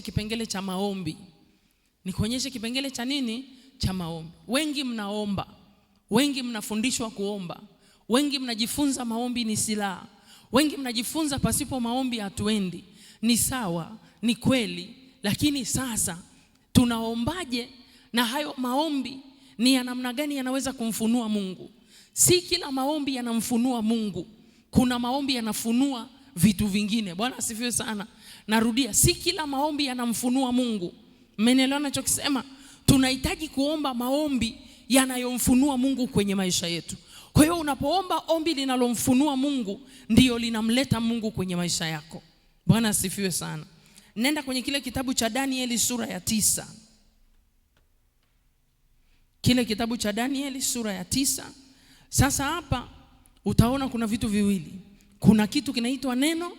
Kipengele cha maombi. Nikuonyeshe kipengele cha nini? Cha maombi. Wengi mnaomba, wengi mnafundishwa kuomba, wengi mnajifunza maombi ni silaha, wengi mnajifunza pasipo maombi hatuendi. Ni sawa, ni kweli, lakini sasa tunaombaje? Na hayo maombi ni ya namna gani yanaweza kumfunua Mungu? Si kila maombi yanamfunua Mungu. Kuna maombi yanafunua vitu vingine. Bwana asifiwe sana. Narudia, si kila maombi yanamfunua Mungu. Mmenielewa ninachokisema? Tunahitaji kuomba maombi yanayomfunua Mungu kwenye maisha yetu. Kwa hiyo unapoomba ombi linalomfunua Mungu, ndiyo linamleta Mungu kwenye maisha yako. Bwana asifiwe sana. Nenda kwenye kile kitabu cha Danieli sura ya 9. Kile kitabu cha Danieli sura ya 9. Sasa hapa utaona kuna vitu viwili. Kuna kitu kinaitwa neno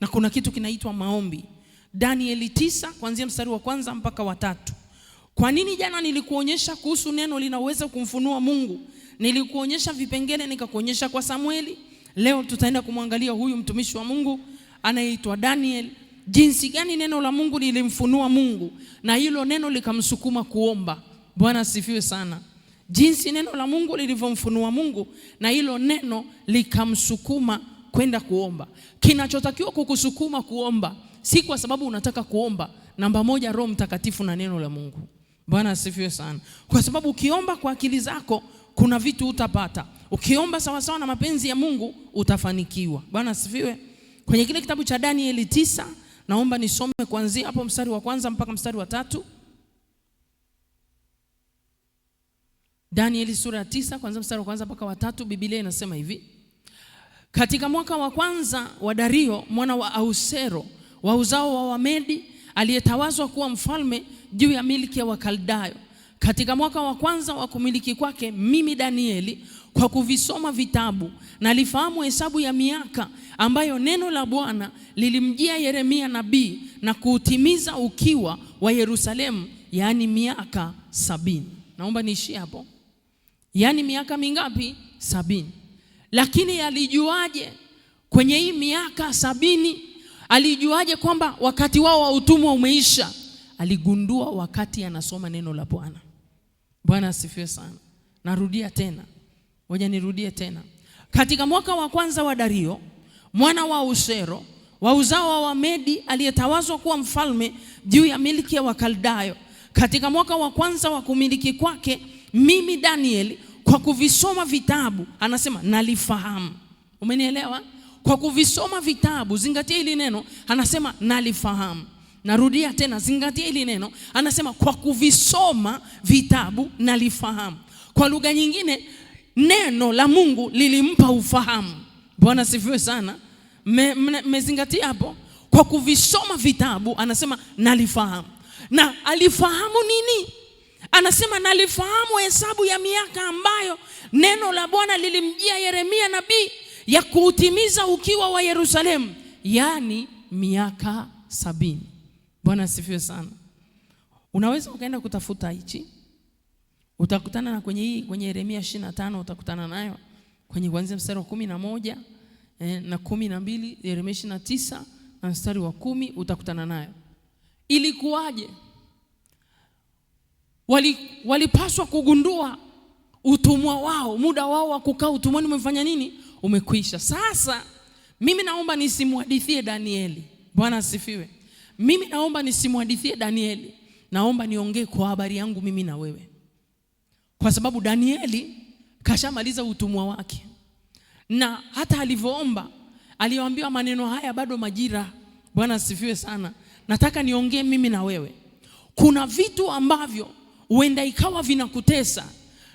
na kuna kitu kinaitwa maombi. Danieli 9 kuanzia mstari wa kwanza mpaka wa 3. Kwa nini jana nilikuonyesha kuhusu neno linaweza kumfunua Mungu? Nilikuonyesha vipengele, nikakuonyesha kwa Samueli. Leo tutaenda kumwangalia huyu mtumishi wa Mungu anayeitwa Daniel, jinsi gani neno la Mungu lilimfunua Mungu na hilo neno likamsukuma kuomba. Bwana asifiwe sana. Jinsi neno la Mungu lilivyomfunua Mungu na hilo neno likamsukuma kwenda kuomba. Kinachotakiwa kukusukuma kuomba si kwa sababu unataka kuomba. Namba moja, Roho Mtakatifu na neno la Mungu. Bwana asifiwe sana. Kwa sababu ukiomba kwa akili zako kuna vitu utapata. Ukiomba sawa sawa na mapenzi ya Mungu utafanikiwa. Bwana asifiwe. Kwenye kile kitabu cha Danieli 9, naomba nisome kuanzia hapo mstari wa kwanza mpaka mstari wa 3. Danieli sura ya 9 kuanzia mstari wa kwanza mpaka wa 3, Biblia inasema hivi: Katika mwaka wa kwanza wa Dario mwana wa Ahasuero wa uzao wa Wamedi, aliyetawazwa kuwa mfalme juu ya milki ya Wakaldayo, katika mwaka wa kwanza wa kumiliki kwake, mimi Danieli kwa kuvisoma vitabu nalifahamu hesabu ya miaka ambayo neno la Bwana lilimjia Yeremia nabii na kuutimiza ukiwa wa Yerusalemu, yaani miaka 70. Naomba niishie hapo. Yaani miaka mingapi? 70. Lakini alijuaje kwenye hii miaka 70? Alijuaje kwamba wakati wao wa utumwa umeisha? Aligundua wakati anasoma neno la Bwana. Bwana asifiwe sana. Narudia tena. Ngoja nirudie tena. Katika mwaka wa kwanza wa Dario mwana wa Ahasuero wa uzao wa Wamedi, aliyetawazwa kuwa mfalme juu ya milki ya Wakaldayo, katika mwaka wa kwanza wa kumiliki kwake, mimi Danieli kwa kuvisoma vitabu, anasema nalifahamu. Umenielewa? Kwa kuvisoma vitabu, zingatia hili neno, anasema nalifahamu. Narudia tena, zingatia hili neno, anasema kwa kuvisoma vitabu nalifahamu. Kwa lugha nyingine, neno la Mungu lilimpa ufahamu. Bwana sifiwe sana. Mmezingatia hapo? Kwa kuvisoma vitabu anasema nalifahamu. Na alifahamu nini? Anasema nalifahamu hesabu ya miaka ambayo neno la Bwana lilimjia Yeremia nabii ya kuutimiza ukiwa wa Yerusalemu, yaani miaka 70. Bwana asifiwe sana. Unaweza ukaenda kutafuta hichi, utakutana na kwenye hii, kwenye Yeremia 25 utakutana nayo kwenye kuanzia mstari wa 11 na 12, Yeremia 29 na mstari wa 10 utakutana nayo. Ilikuwaje? Walipaswa kugundua utumwa wao, muda wao wa kukaa utumwani umefanya nini? Umekwisha. Sasa mimi naomba nisimhadithie Danieli. Bwana asifiwe. Mimi naomba nisimhadithie Danieli. Naomba niongee kwa habari yangu mimi na wewe. Kwa sababu Danieli kashamaliza utumwa wake. Na hata alivyoomba, aliambiwa maneno haya bado majira. Bwana asifiwe sana. Nataka niongee mimi na wewe. Kuna vitu ambavyo huenda ikawa vinakutesa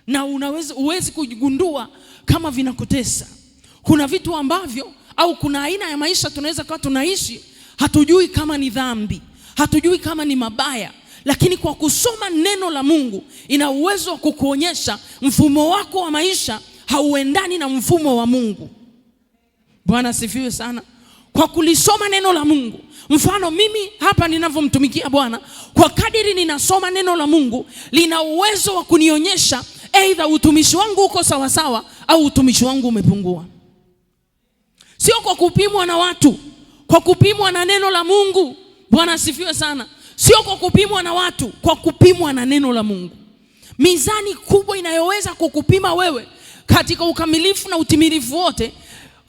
na unaweza uwezi kugundua kama vinakutesa. Kuna vitu ambavyo au kuna aina ya maisha tunaweza kuwa tunaishi hatujui kama ni dhambi, hatujui kama ni mabaya, lakini kwa kusoma neno la Mungu ina uwezo wa kukuonyesha mfumo wako wa maisha hauendani na mfumo wa Mungu. Bwana asifiwe sana. Kwa kulisoma neno la Mungu, mfano mimi hapa ninavyomtumikia Bwana, kwa kadiri ninasoma neno la Mungu lina uwezo wa kunionyesha aidha utumishi wangu uko sawa sawa au utumishi wangu umepungua. Sio kwa kupimwa na watu, kwa kupimwa na neno la Mungu. Bwana asifiwe sana. Sio kwa kupimwa na watu, kwa kupimwa na neno la Mungu. Mizani kubwa inayoweza kukupima wewe katika ukamilifu na utimilifu wote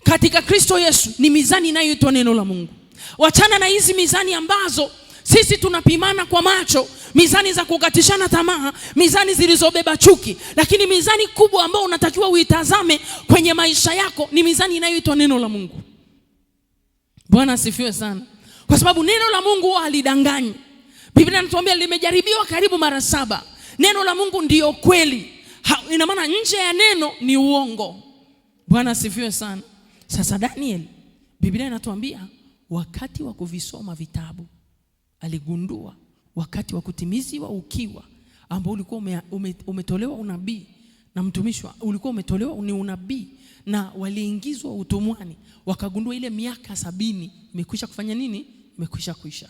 katika Kristo Yesu ni mizani inayoitwa neno la Mungu. Wachana na hizi mizani ambazo sisi tunapimana kwa macho, mizani za kukatishana tamaa, mizani zilizobeba chuki. Lakini mizani kubwa ambayo unatakiwa uitazame kwenye maisha yako ni mizani inayoitwa neno la Mungu. Bwana asifiwe sana. Kwa sababu neno la Mungu huwa halidanganyi. Biblia inatuambia limejaribiwa karibu mara 7. Neno la Mungu ndiyo kweli. Ina maana nje ya neno ni uongo. Bwana asifiwe sana. Sasa Daniel, Biblia inatuambia wakati wa kuvisoma vitabu aligundua wakati wa kutimiziwa ukiwa ambao ulikuwa umetolewa unabii na mtumishi, ulikuwa umetolewa ni unabii na waliingizwa utumwani, wakagundua ile miaka 70 imekwisha kufanya nini? Imekwisha kuisha.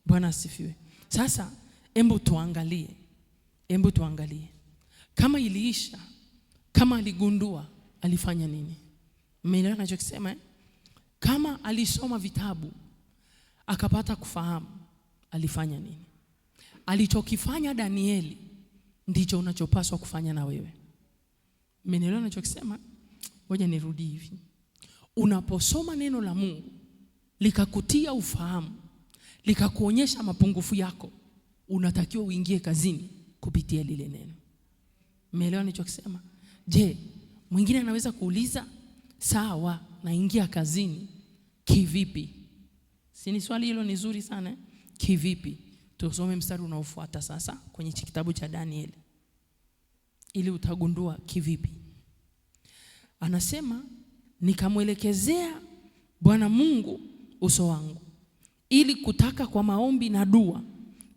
Bwana asifiwe. Sasa hebu tuangalie. Hebu tuangalie. Kama iliisha, kama aligundua, alifanya nini? Mmeelewa ninachokisema eh? Kama alisoma vitabu akapata kufahamu, alifanya nini? Alichokifanya Danieli ndicho unachopaswa kufanya na wewe. Mmeelewa ninachokisema? Ngoja nirudi hivi. Unaposoma neno la Mungu likakutia ufahamu, likakuonyesha mapungufu yako, unatakiwa uingie kazini kupitia lile neno. Mmeelewa nilichokisema? Je, mwingine anaweza kuuliza, sawa, naingia kazini kivipi? Si ni swali hilo ni zuri sana eh? Kivipi? Tusome mstari unaofuata sasa kwenye kitabu cha Daniel ili utagundua kivipi. Anasema, nikamwelekezea Bwana Mungu uso wangu ili kutaka kwa maombi na dua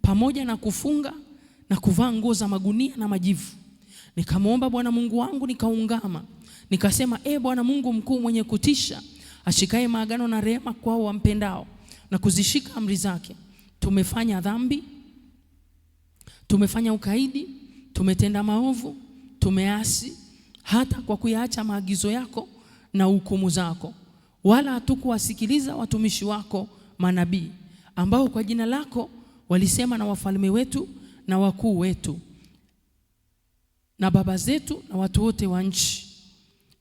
pamoja na kufunga na kuvaa nguo za magunia na majivu. Nikamwomba Bwana Mungu wangu, nikaungama, nikasema, E Bwana Mungu mkuu mwenye kutisha, ashikaye maagano na rehema kwao wampendao na kuzishika amri zake, tumefanya dhambi, tumefanya ukaidi, tumetenda maovu, tumeasi hata kwa kuyaacha maagizo yako na hukumu zako, wala hatukuwasikiliza watumishi wako manabii, ambao kwa jina lako walisema na wafalme wetu na wakuu wetu na baba zetu na watu wote wa nchi.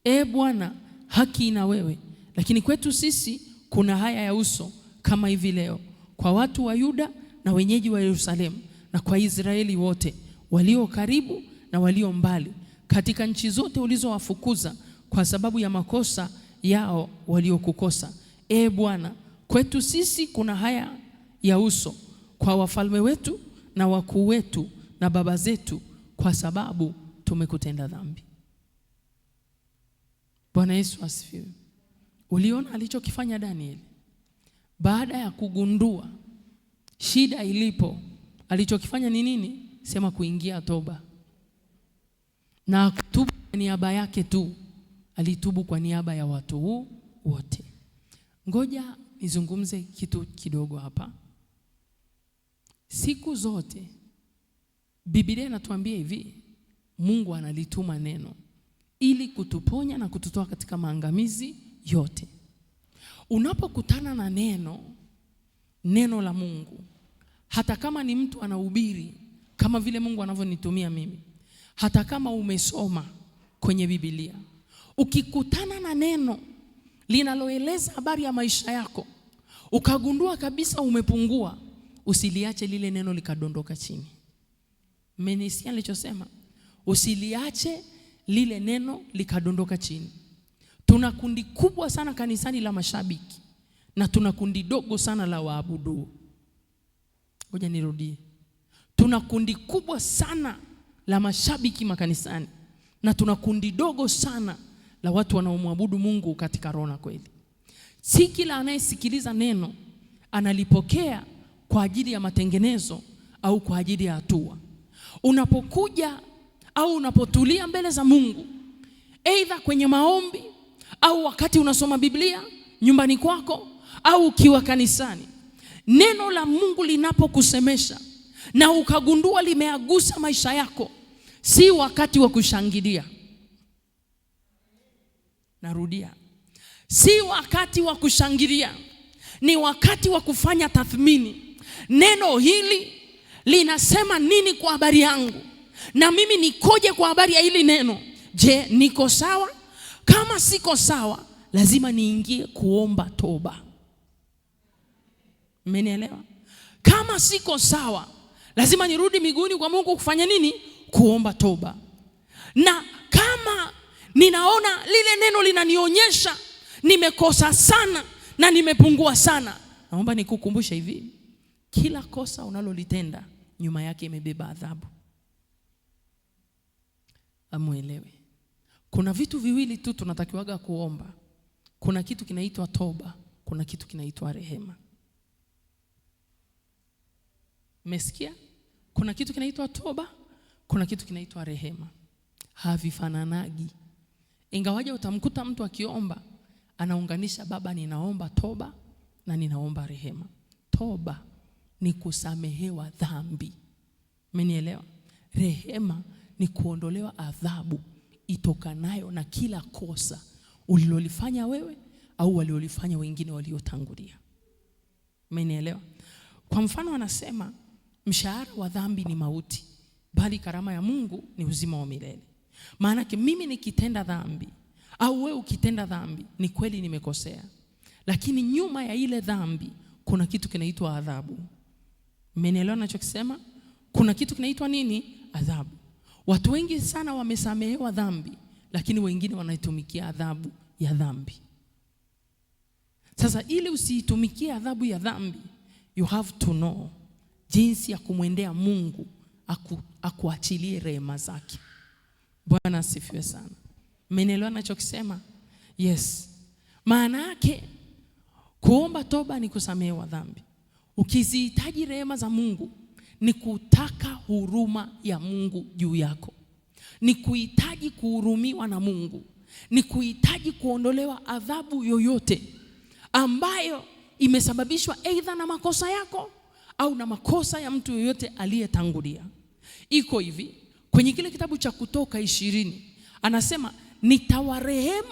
E Bwana, haki ina wewe, lakini kwetu sisi kuna haya ya uso kama hivi leo, kwa watu wa Yuda na wenyeji wa Yerusalemu na kwa Israeli wote walio karibu na walio mbali, katika nchi zote ulizowafukuza kwa sababu ya makosa yao waliokukosa. E Bwana, kwetu sisi kuna haya ya uso kwa wafalme wetu na wakuu wetu na baba zetu, kwa sababu tumekutenda dhambi. Bwana Yesu asifiwe. Uliona alichokifanya Daniel? Baada ya kugundua shida ilipo, alichokifanya ni nini? Sema kuingia toba. Na kutubu kwa niaba yake tu, alitubu kwa niaba ya watu wote. Ngoja nizungumze kitu kidogo hapa. Siku zote Biblia inatuambia hivi, Mungu analituma neno ili kutuponya na kututoa katika maangamizi yote. Unapokutana na neno, neno la Mungu, hata kama ni mtu anahubiri kama vile Mungu anavyonitumia mimi, hata kama umesoma kwenye Biblia, ukikutana na neno linaloeleza habari ya maisha yako, ukagundua kabisa umepungua, usiliache lile neno likadondoka chini. Mmenisikia nilichosema? Usiliache lile neno likadondoka chini. Tuna kundi kubwa sana kanisani la mashabiki na tuna kundi dogo sana la waabudu. Ngoja nirudie. Tuna kundi kubwa sana la mashabiki makanisani na tuna kundi dogo sana la watu wanaomwabudu Mungu katika roho na kweli. Si kila anayesikiliza neno analipokea kwa ajili ya matengenezo au kwa ajili ya hatua. Unapokuja au unapotulia mbele za Mungu, aidha kwenye maombi au wakati unasoma Biblia nyumbani kwako au ukiwa kanisani, neno la Mungu linapokusemesha na ukagundua limeagusa maisha yako, si wakati wa kushangilia. Narudia, si wakati wa kushangilia, ni wakati wa kufanya tathmini. Neno hili linasema nini kwa habari yangu? Na mimi nikoje kwa habari ya hili neno? Je, niko sawa? Kama siko sawa, lazima niingie kuomba toba. Mmenielewa? Kama siko sawa, lazima nirudi miguuni kwa Mungu kufanya nini? Kuomba toba. Na kama ninaona lile neno linanionyesha nimekosa sana na nimepungua sana, naomba nikukumbushe hivi, kila kosa unalolitenda nyuma yake imebeba adhabu. Amuelewe. Kuna vitu viwili tu tunatakiwaga kuomba. Kuna kitu kinaitwa toba, kuna kitu kinaitwa rehema. Mmesikia? Kuna kitu kinaitwa toba, kuna kitu kinaitwa rehema. Havifananagi. Ingawaje utamkuta mtu akiomba anaunganisha, baba ninaomba toba na ninaomba rehema. Toba ni kusamehewa dhambi. Mmenielewa? Rehema ni kuondolewa adhabu itokanayo na kila kosa ulilolifanya wewe au waliolifanya wengine waliotangulia. Mmenielewa? Kwa mfano anasema mshahara wa dhambi ni mauti, bali karama ya Mungu ni uzima wa milele. Maana mimi nikitenda dhambi au wewe ukitenda dhambi, ni kweli nimekosea, lakini nyuma ya ile dhambi kuna kitu kinaitwa adhabu. Mmenielewa ninachokisema? Kuna kitu kinaitwa nini? Adhabu. Watu wengi sana wamesamehewa dhambi, lakini wengine wanaitumikia adhabu ya dhambi. Sasa ili usiitumikie adhabu ya dhambi, you have to know jinsi ya kumwendea Mungu akuachilie rehema zake. Bwana asifiwe sana. Mmenielewa ninachokisema? Yes. Maana yake kuomba toba ni kusamehewa dhambi. Ukizihitaji rehema za Mungu ni kutaka huruma ya Mungu juu yako, ni kuhitaji kuhurumiwa na Mungu, ni kuhitaji kuondolewa adhabu yoyote ambayo imesababishwa aidha na makosa yako au na makosa ya mtu yoyote aliyetangulia. Iko hivi kwenye kile kitabu cha Kutoka 20 anasema nitawarehemu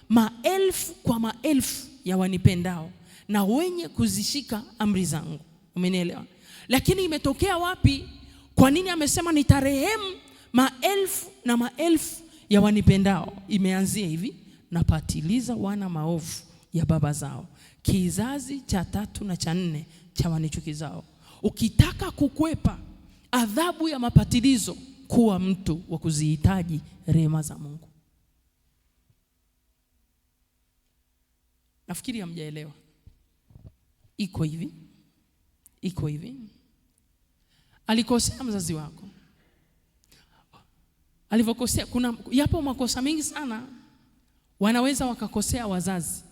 maelfu kwa maelfu ya wanipendao na wenye kuzishika amri zangu. Umenielewa? Lakini imetokea wapi? Kwa nini amesema nitarehemu maelfu na maelfu ya wanipendao? Imeanzia hivi, napatiliza wana maovu ya baba zao, kizazi cha 3 na cha 4 cha wanichukizao. Ukitaka kukwepa adhabu ya mapatilizo, kuwa mtu wa kuzihitaji rehema za Mungu. Nafikiri hamjaelewa. Iko hivi. Iko hivi. Alikosea mzazi wako. Alivokosea, kuna yapo makosa mengi sana wanaweza wakakosea wazazi.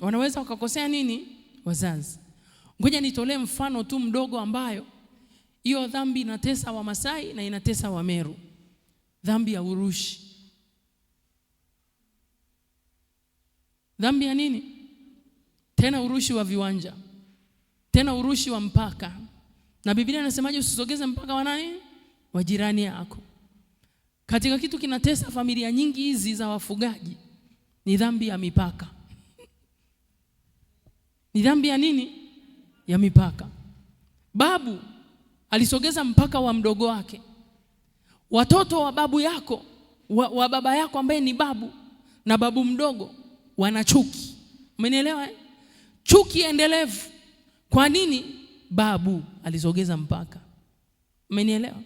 Wanaweza wakakosea nini? Wazazi. Ngoja nitolee mfano tu mdogo ambayo hiyo dhambi inatesa wa Masai na inatesa wa Meru. Dhambi ya urushi. Dhambi ya nini? Tena urushi wa viwanja. Tena urushi wa mpaka. Na Biblia inasemaje? Usisogeze mpaka wa nani? Wa jirani yako. Katika kitu kinatesa familia nyingi hizi za wafugaji ni dhambi ya mipaka. Ni dhambi ya nini? Ya mipaka. Babu alisogeza mpaka wa mdogo wake. Watoto wa babu yako, wa baba yako ambaye ni babu na babu mdogo wana chuki. Umenielewa eh? Chuki endelevu. Kwa nini? Babu alisogeza mpaka. Umenielewa?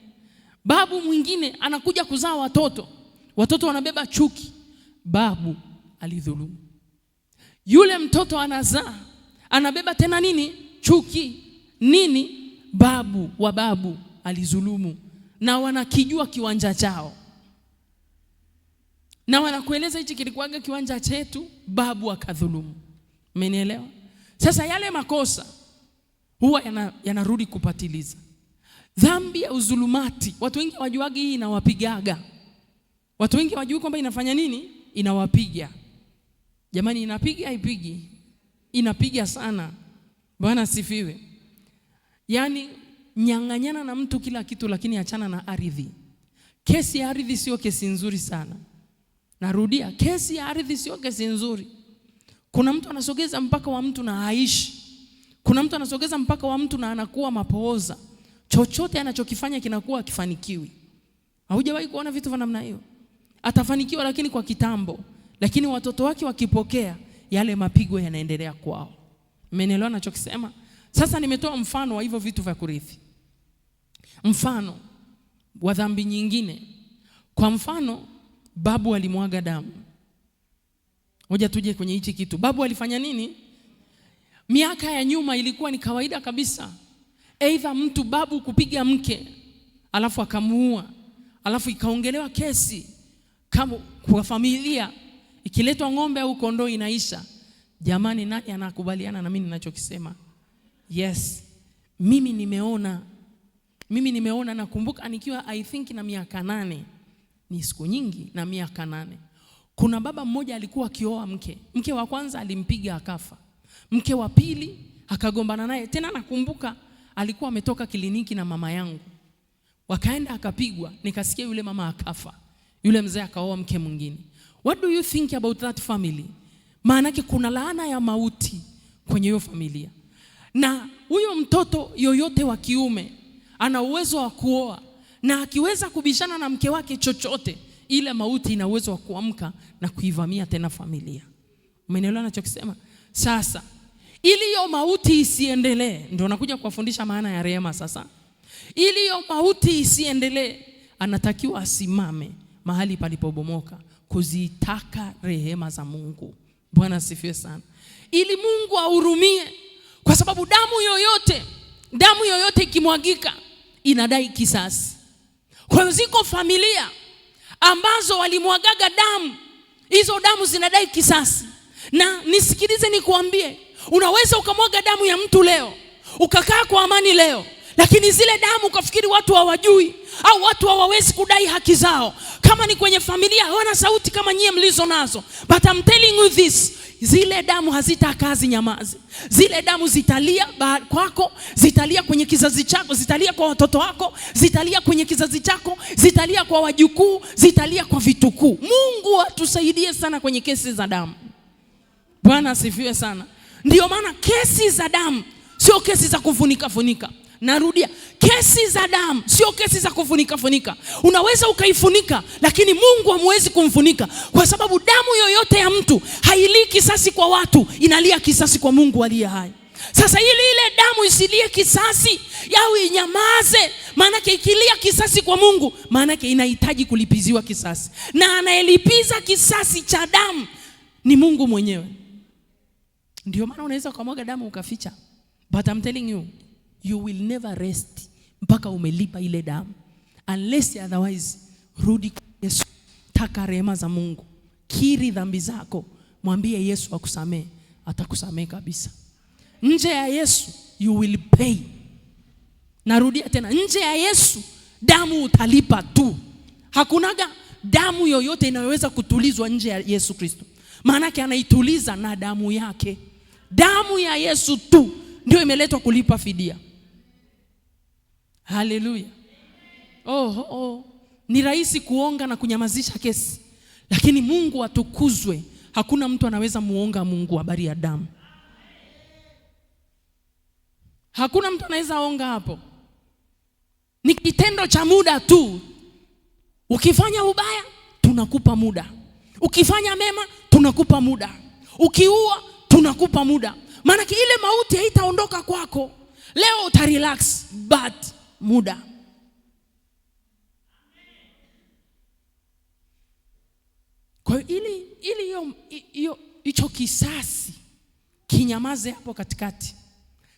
Babu mwingine anakuja kuzaa watoto. Watoto wanabeba chuki. Babu alidhulumu. Yule mtoto anazaa, anabeba tena nini? Chuki. Nini? Babu wa babu alizulumu. Na wanakijua kiwanja chao. Na wanakueleza hichi kilikuwaga kiwanja chetu, babu akadhulumu. Umenielewa? Sasa yale makosa huwa yanarudi kupatiliza. Dhambi ya uzulumati, watu wengi hawajuagi hii inawapigaga. Watu wengi hawajui kwamba inafanya nini? Inawapiga. Jamani, inapiga haipigi? Inapiga sana. Bwana asifiwe. Yaani nyang'anyana na mtu kila kitu, lakini achana na ardhi. Kesi ya ardhi sio kesi nzuri sana. Narudia, kesi ya ardhi sio kesi nzuri. Kuna mtu anasogeza mpaka wa mtu na haishi. Kuna mtu anasogeza mpaka wa mtu na anakuwa mapooza. Chochote anachokifanya kinakuwa hakifanikiwi. Haujawahi kuona vitu vya namna hiyo? Atafanikiwa lakini kwa kitambo, lakini watoto wake wakipokea yale mapigo yanaendelea kwao. Mmenielewa nachokisema? Sasa nimetoa mfano wa hivyo vitu vya kurithi. Mfano wa dhambi nyingine. Kwa mfano, babu alimwaga damu. Ngoja tuje kwenye hichi kitu. Babu alifanya nini? Miaka ya nyuma ilikuwa ni kawaida kabisa, aidha mtu babu kupiga mke alafu akamuua, alafu ikaongelewa kesi kama kwa familia, ikiletwa ng'ombe au kondoo inaisha. Jamani, nani anakubaliana na mimi ninachokisema? Yes, mimi nimeona. Mimi nimeona, nakumbuka nikiwa I think na miaka 8, ni siku nyingi, na miaka 8. Kuna baba mmoja alikuwa akioa mke. Mke wa kwanza alimpiga akafa. Mke wa pili akagombana naye. Tena nakumbuka alikuwa ametoka kliniki na mama yangu. Wakaenda akapigwa, nikasikia yule mama akafa. Yule mzee akaoa mke mwingine. What do you think about that family? Maana kuna laana ya mauti kwenye hiyo familia. Na huyo mtoto yoyote wa kiume ana uwezo wa kuoa, na akiweza kubishana na mke wake chochote, ile mauti ina uwezo wa kuamka na kuivamia tena familia. Umenielewa ninachokisema? Sasa ili hiyo mauti isiendelee, ndio nakuja kuwafundisha maana ya rehema sasa. Ili hiyo mauti isiendelee, anatakiwa asimame mahali palipobomoka kuzitaka rehema za Mungu. Bwana asifiwe sana. Ili Mungu ahurumie, kwa sababu damu yoyote ikimwagika inadai kisasi. Kwa hiyo ziko familia ambazo walimwagaga damu, hizo damu zinadai kisasi. Na nisikilize nikuambie, unaweza ukamwaga damu ya mtu leo, ukakaa kwa amani leo, lakini zile damu ukafikiri watu hawajui au watu hawawezi kudai haki zao. Kama ni kwenye familia hawana sauti kama nyie mlizo nazo. But I'm telling you this, zile damu hazitakaa zinyamaze. Zile damu zitalia kwako, zitalia kwenye kizazi chako, zitalia kwa watoto wako, zitalia kwenye kizazi chako, zitalia kwa wajukuu, zitalia kwa vitukuu. Mungu atusaidie sana kwenye kesi za damu. Bwana asifiwe sana. Ndio maana kesi za damu sio kesi za kufunika funika. Narudia, kesi za damu sio kesi za kufunika funika. Unaweza ukaifunika, lakini Mungu hamwezi kumfunika, kwa sababu damu yoyote ya mtu hailii kisasi kwa watu, inalia kisasi kwa Mungu aliye hai. Sasa ili ile damu isilie kisasi au inyamaze, maana ikilia kisasi kwa Mungu, maana inahitaji kulipiziwa kisasi, na anayelipiza kisasi cha damu ni Mungu mwenyewe. Ndio maana unaweza kumwaga damu ukaficha, but I'm telling you, you will never rest mpaka umelipa ile damu. Unless otherwise, rudi kwa Yesu, taka rehema za Mungu, kiri dhambi zako, mwambie Yesu akusamee, atakusamee kabisa. Nje ya Yesu you will pay. Narudia tena, nje ya Yesu damu utalipa tu. Hakunaga damu yoyote inayoweza kutulizwa nje ya Yesu Kristo. Maana anaituliza na damu yake. Damu ya Yesu tu ndio imeletwa kulipa fidia. Haleluya. Oh. Ni rahisi kuonga na kunyamazisha kesi, lakini Mungu atukuzwe. Hakuna mtu anaweza muonga Mungu habari ya damu. Hakuna mtu anaweza onga hapo. Ni kitendo cha muda tu. Ukifanya ubaya tunakupa muda, ukifanya mema tunakupa muda, ukiua tunakupa muda. Maana ile mauti haitaondoka kwako. Leo utarelax, but muda. Kwa hiyo ili hiyo hicho kisasi kinyamaze hapo katikati,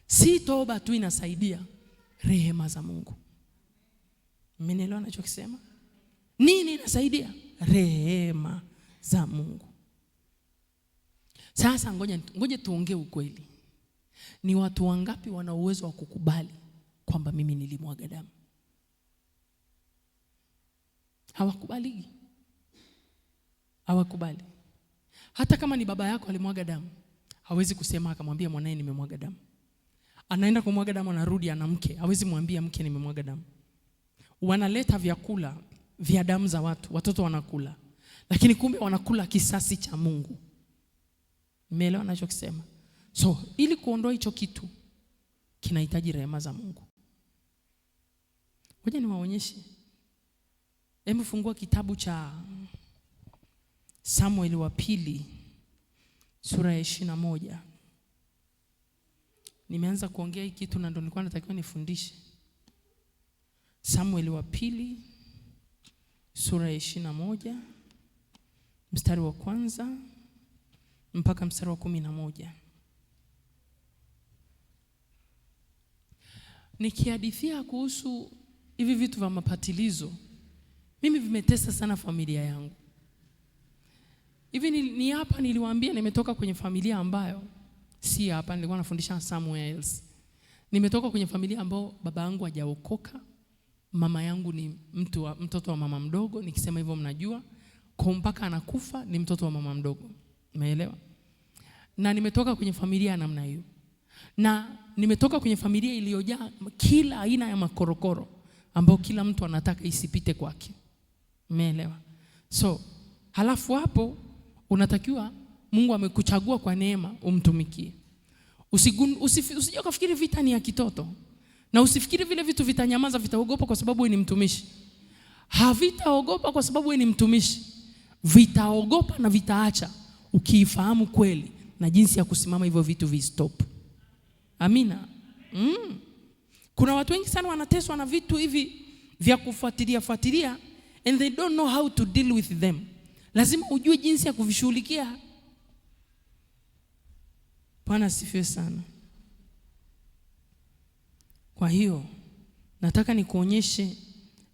si toba tu inasaidia, rehema za Mungu. Mmenielewa ninachokisema? Nini inasaidia? Rehema za Mungu. Sasa ngoja tuongee ukweli. Ni watu wangapi wana uwezo wa kukubali kwamba mimi nilimwaga damu? Hawakubali. Hawakubali. Hata kama ni baba yako alimwaga damu, hawezi kusema akamwambia mwanae nimemwaga damu. Anaenda kumwaga damu, anarudi ana mke, hawezi mwambia mke nimemwaga damu. Wanaleta vyakula vya damu za watu, watoto wanakula, lakini kumbe wanakula kisasi cha Mungu. Umeelewa ninachokisema? So, ili kuondoa hicho kitu, Kinahitaji rehema za Mungu. Ngoja niwaonyeshe. Hebu fungua kitabu cha Samueli wa pili sura ya 21. Nimeanza kuongea hiki kitu na ndo nilikuwa natakiwa nifundishe. Samueli wa pili sura ya 21 mstari wa kwanza mpaka mstari wa 11. Nikihadithia kuhusu hivi vitu vya mapatilizo, mimi vimetesa sana familia yangu. Hivi ni hapa niliwaambia nimetoka kwenye familia ambayo si hapa, nilikuwa nafundisha somewhere else. Nimetoka kwenye familia ambayo baba yangu hajaokoka, mama yangu ni mtoto wa mama mdogo, nikisema hivyo mnajua, kwa mpaka anakufa ni mtoto wa mama mdogo. Umeelewa? Na nimetoka kwenye familia namna hiyo. Na nimetoka kwenye familia iliyojaa kila aina ya makorokoro ambayo kila mtu anataka isipite kwake. Umeelewa? So, halafu hapo unatakiwa Mungu amekuchagua kwa neema umtumikie. Usije ukafikiri vita ni ya kitoto. Na usifikiri vile vitu vitanyamaza, vitaogopa kwa sababu wewe ni mtumishi. Havitaogopa kwa sababu wewe ni mtumishi. Vitaogopa na vitaacha ukiifahamu kweli na jinsi ya kusimama hivyo vitu vistop. Amina. Kuna watu wengi sana wanateswa na vitu hivi vya kufuatilia fuatilia and they don't know how to deal with them. Lazima ujue jinsi ya kuvishughulikia. Bwana asifiwe sana. Kwa hiyo nataka nikuonyeshe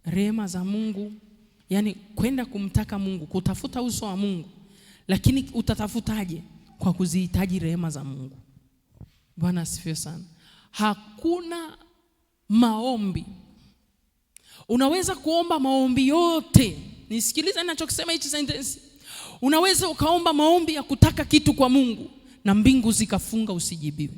rehema za Mungu, yani kwenda kumtaka Mungu, kutafuta uso wa Mungu. Lakini utatafutaje? Kwa kuzihitaji rehema za Mungu. Bwana asifiwe sana. Hakuna maombi. Unaweza kuomba maombi yote. Nisikilize ninachokisema hichi sentence. Unaweza ukaomba maombi ya kutaka kitu kwa Mungu na mbingu zikafunga usijibiwe.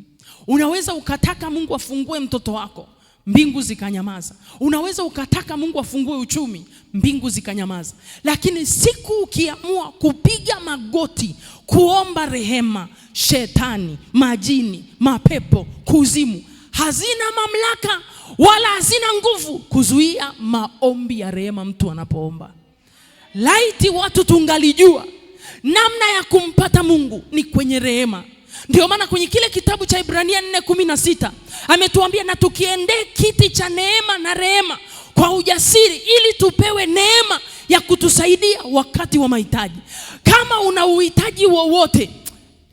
Unaweza ukataka Mungu afungue mtoto wako, mbingu zikanyamaza. Unaweza ukataka Mungu afungue uchumi, mbingu zikanyamaza. Lakini siku ukiamua kupiga magoti kuomba rehema, shetani, majini, mapepo, kuzimu hazina mamlaka wala hazina nguvu kuzuia maombi ya rehema mtu anapoomba. Laiti watu tungalijua namna ya kumpata Mungu ni kwenye rehema. Ndio maana kwenye kile kitabu cha Ibrania 4:16 ametuambia na tukiendee kiti cha neema na rehema kwa ujasiri, ili tupewe neema ya kutusaidia wakati wa mahitaji. Kama una uhitaji wowote,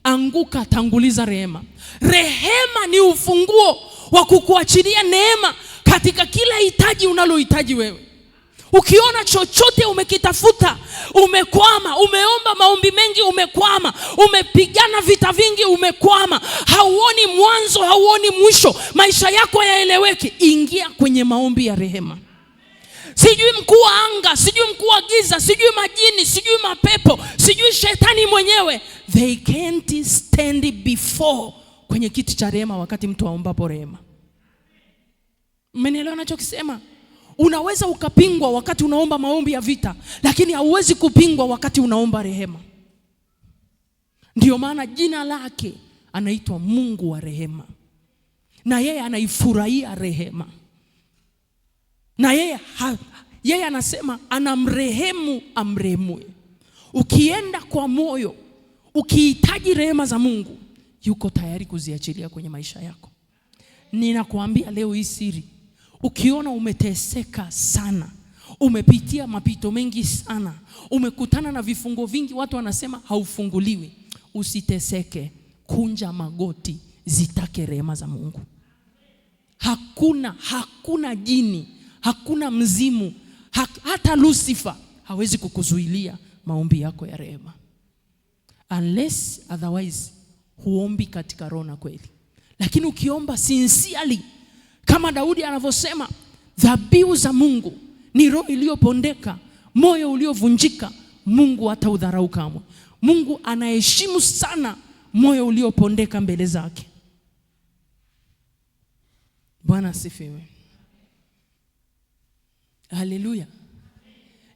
anguka, tanguliza rehema. Rehema ni ufunguo wa kukuachilia neema katika kila hitaji unalohitaji wewe. Ukiona chochote umekitafuta, umekwama, umeomba maombi mengi umekwama, umepigana vita vingi umekwama, hauoni mwanzo, hauoni mwisho, maisha yako hayaeleweki, ingia kwenye maombi ya rehema. Sijui mkuu wa anga, sijui mkuu wa giza, sijui majini, sijui mapepo, sijui shetani mwenyewe, they can't stand before kwenye kiti cha rehema wakati mtu aombapo rehema. Mmenielewa ninachokisema? Unaweza ukapingwa wakati unaomba maombi ya vita, lakini hauwezi kupingwa wakati unaomba rehema. Ndio maana jina lake anaitwa Mungu wa rehema. Na yeye anaifurahia rehema. Na yeye anasema anamrehemu amrehemue. Ukienda kwa moyo, ukihitaji rehema za Mungu, yuko tayari kuziachilia kwenye maisha yako. Ninakuambia leo hii siri. Ukiona umeteseka sana, umepitia mapito mengi sana, umekutana na vifungo vingi, watu wanasema haufunguliwi, usiteseke, kunja magoti, zitake rehema za Mungu. Hakuna jini, hakuna mzimu, hata Lucifer hawezi kukuzuilia maombi yako ya rehema. Unless otherwise huombi katika roho na kweli. Lakini ukiomba sincerely, kama Daudi anavyosema, dhabihu za Mungu ni roho iliyopondeka, moyo uliovunjika, Mungu hataudharau kamwe. Mungu anaheshimu sana moyo uliopondeka mbele zake. Bwana asifiwe. Haleluya.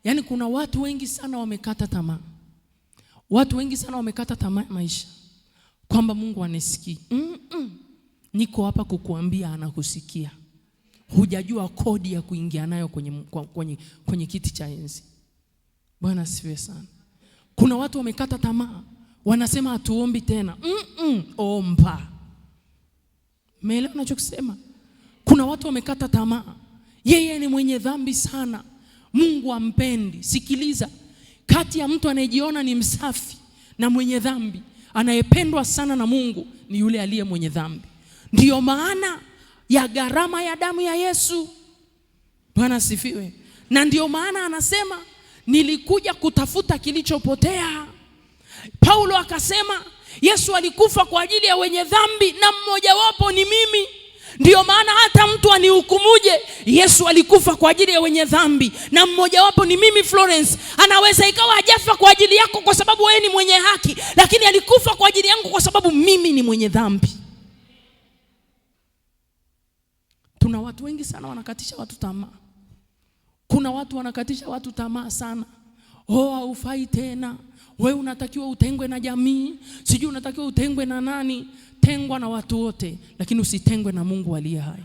Yaani kuna watu wengi sana wamekata tamaa. Watu wengi sana wamekata tamaa maisha, kwamba Mungu anisikii. Niko hapa kukuambia anakusikia. Hujajua kodi ya kuingia nayo kwenye kiti cha enzi. Bwana asifiwe sana. Kuna watu wamekata tamaa, wanasema hatuombi tena. Omba. Umeelewa ninachokisema? Kuna watu wamekata tamaa. Yeye ni mwenye dhambi sana, Mungu ampendi. Sikiliza, kati ya mtu anayejiona ni msafi na mwenye dhambi, anayependwa sana na Mungu ni yule aliye mwenye dhambi. Ndiyo maana ya gharama ya damu ya Yesu. Bwana asifiwe. Na ndiyo maana anasema nilikuja kutafuta kilichopotea. Paulo akasema Yesu alikufa kwa ajili ya wenye dhambi na mmojawapo ni mimi. Ndiyo maana hata mtu anihukumuje, Yesu alikufa kwa ajili ya wenye dhambi na mmojawapo ni mimi Florence. Anaweza ikawa hajafa kwa ajili yako kwa sababu wewe ni mwenye haki, lakini alikufa kwa ajili yangu kwa sababu mimi ni mwenye dhambi. Tuna watu wengi sana wanakatisha watu tamaa. Kuna watu wanakatisha watu tamaa sana. Oh, haufai tena. Wewe unatakiwa utengwe na jamii, sijui unatakiwa utengwe na nani. Tengwa na watu wote, lakini usitengwe na Mungu aliye hai.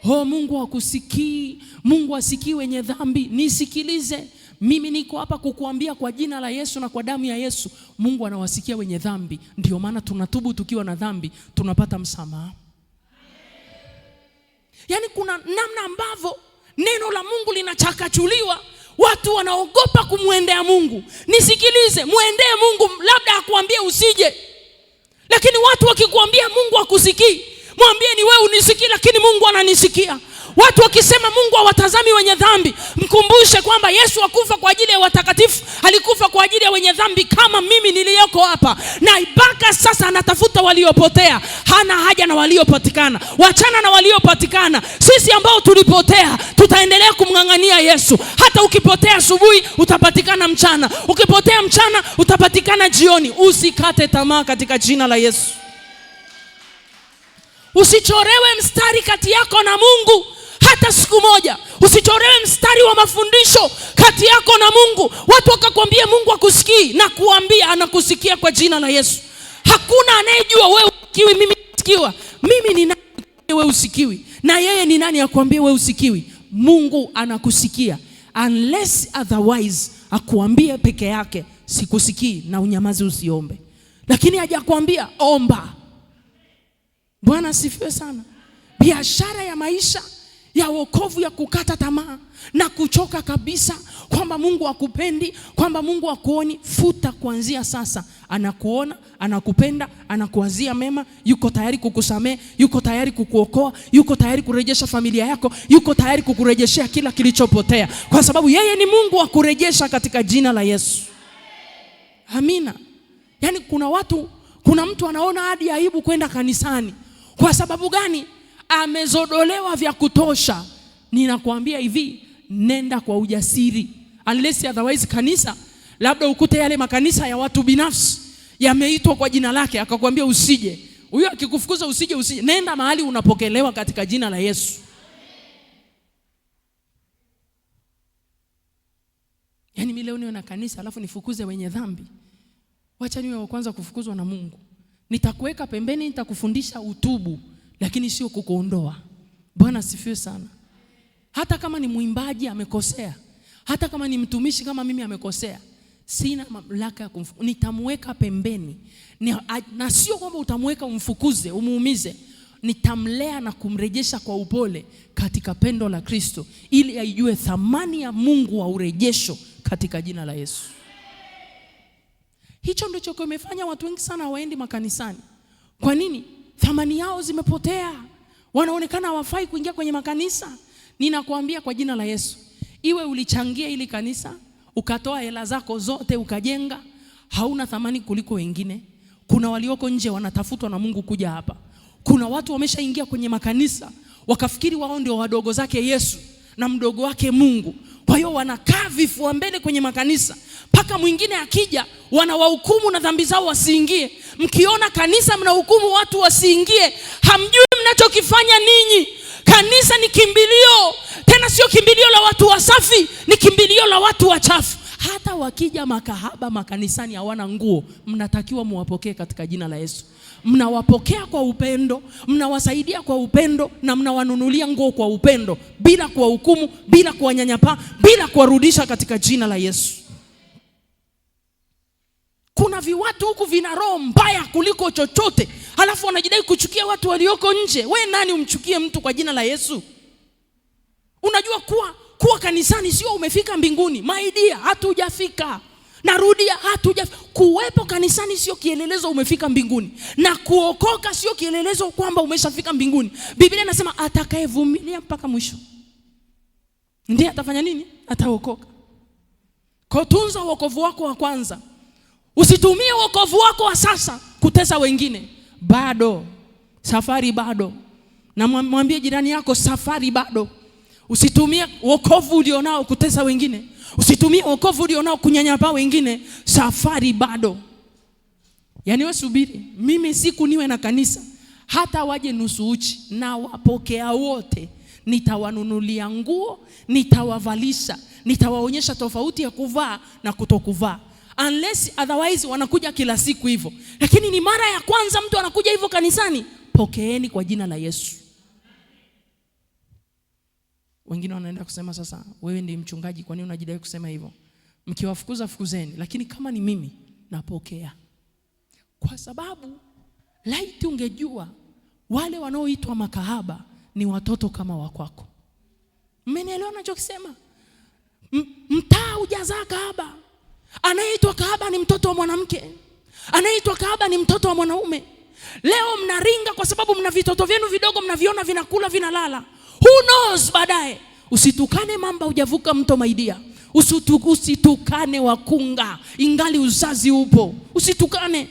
Oh, Mungu hakusikii, Mungu asikii wenye dhambi. Nisikilize, mimi niko hapa kukuambia kwa jina la Yesu na kwa damu ya Yesu, Mungu anawasikia wenye dhambi. Ndio maana tunatubu tukiwa na dhambi, tunapata msamaha. Yaani kuna namna ambavyo neno la Mungu linachakachuliwa, watu wanaogopa kumwendea Mungu. Nisikilize, muendee Mungu, labda akuambie usije. Lakini watu wakikuambia Mungu hakusikii, mwambie ni wewe unisikii, lakini Mungu ananisikia. Watu wakisema Mungu hawatazami wenye dhambi, mkumbushe kwamba Yesu hakufa kwa ajili ya watakatifu, alikufa kwa ajili ya wenye dhambi kama mimi niliyoko hapa. Na mpaka sasa anatafuta waliopotea, hana haja na waliopatikana. Wachana na waliopatikana. Sisi ambao tulipotea tutaendelea kumng'ang'ania Yesu. Hata ukipotea asubuhi utapatikana mchana, ukipotea mchana utapatikana jioni. Usikate tamaa katika jina la Yesu. Usichorewe mstari kati yako na Mungu hata siku moja. Usichorewe mstari wa mafundisho kati yako na Mungu. Watu wakakwambia Mungu hakusikii, na kuambia anakusikia kwa jina la Yesu. Hakuna anayejua wewe usikiwi, mimi nasikiwa. Mimi ni nani wewe usikiwi? Na yeye ni nani akwambie wewe usikiwi? Mungu anakusikia. Unless otherwise akuambie peke yake sikusikii, na unyamaze usiombe. Lakini hajakwambia, omba. Bwana asifiwe sana. Biashara ya maisha ya wokovu ya kukata tamaa na kuchoka kabisa kwamba Mungu hakupendi, kwamba Mungu hakuoni, futa kuanzia sasa. Anakuona, anakupenda, anakuwazia mema, yuko tayari kukusamehe, yuko tayari kukuokoa, yuko tayari kurejesha familia yako, yuko tayari kukurejeshea kila kilichopotea, kwa sababu yeye ni Mungu wa kurejesha katika jina la Yesu. Amina. Yaani kuna watu, kuna mtu anaona hadi aibu kwenda kanisani. Kwa sababu gani? Amezodolewa vya kutosha. Ninakuambia hivi, nenda kwa ujasiri. Unless otherwise kanisa, labda ukute yale makanisa ya watu binafsi yameitwa kwa jina lake, akakwambia usije. Huyo akikufukuza usije, usije. Nenda mahali unapokelewa katika jina la Yesu. Yaani mimi leo niwe na kanisa alafu nifukuze wenye dhambi? Wacha niwe wa kwanza kufukuzwa na Mungu. Nitakuweka pembeni, nitakufundisha utubu, lakini sio kukuondoa. Bwana asifiwe sana. Hata kama ni mwimbaji amekosea, hata kama ni mtumishi kama mimi amekosea, sina mamlaka ya kumfukuza. Nitamweka pembeni. Na sio kwamba utamweka umfukuze, umuumize. Nitamlea na kumrejesha kwa upole katika pendo la Kristo, ili aijue thamani ya Mungu wa urejesho katika jina la Yesu. Hicho ndicho kimefanya watu wengi sana hawaendi makanisani. Kwa nini? Thamani yao zimepotea. Wanaonekana hawafai kuingia kwenye makanisa. Ninakuambia kwa jina la Yesu, iwe ulichangia ili kanisa, ukatoa hela zako zote ukajenga, hauna thamani kuliko wengine. Kuna walioko nje wanatafutwa na Mungu kuja hapa. Kuna watu wameshaingia kwenye makanisa wakafikiri wao ndio wadogo zake Yesu na mdogo wake Mungu. Kwa hiyo wanakaa vifua mbele kwenye makanisa, mpaka mwingine akija wanawahukumu na dhambi zao wasiingie. Mkiona kanisa mnahukumu watu wasiingie, hamjui mnachokifanya ninyi. Kanisa ni kimbilio, tena sio kimbilio la watu wasafi, ni kimbilio la watu wachafu. Hata wakija makahaba makanisani hawana nguo, mnatakiwa muwapokee katika jina la Yesu. Mnawapokea kwa upendo, mnawasaidia kwa upendo na mnawanunulia nguo kwa upendo, bila kuwahukumu, bila kuwanyanyapaa, bila kuwarudisha katika jina la Yesu. Kuna viwatu huku vina roho mbaya kuliko chochote, halafu wanajidai kuchukia watu walioko nje. We nani umchukie mtu kwa jina la Yesu? Unajua kuwa kanisani sio umefika mbinguni. My dear, hatujafika. Narudia, hatujafika. Kuwepo kanisani sio kielelezo umefika mbinguni, na kuokoka sio kielelezo kwamba umeshafika mbinguni. Biblia inasema atakayevumilia mpaka mwisho ndiye atafanya nini? Ataokoka. Kwa tunza wokovu wako wa kwanza. Usitumie wokovu wako wa sasa kutesa wengine. Bado safari bado. Na mwambie jirani yako, safari bado. Usitumie wokovu ulionao kutesa wengine. Usitumie wokovu ulionao kunyanyapaa wengine. Safari bado. Yaani wewe subiri, mimi siku niwe na kanisa, hata waje nusu uchi, na wapokea wote, nitawanunulia nguo, nitawavalisha, nitawaonyesha tofauti ya kuvaa na kutokuvaa. Unless otherwise wanakuja kila siku hivyo. Lakini ni mara ya kwanza mtu anakuja hivyo kanisani, pokeeni kwa jina la Yesu. Wengine wanaenda kusema sasa, wewe ndiye mchungaji, kwa nini unajidai kusema hivyo? Mkiwafukuza fukuzeni, lakini kama ni mimi napokea. Kwa sababu laiti ungejua wale wanaoitwa makahaba ni watoto kama wa kwako. Mmenielewa ninachokisema? Mtaa hujazaa kahaba. Anayeitwa kahaba ni mtoto wa mwanamke. Anayeitwa kahaba ni mtoto wa mwanaume. Leo mnaringa kwa sababu mna vitoto vyenu vidogo mnaviona vinakula vinalala. Who knows baadaye? Usitukane mamba hujavuka mto, my dear. Usitukane wakunga ingali uzazi upo. Usitukane.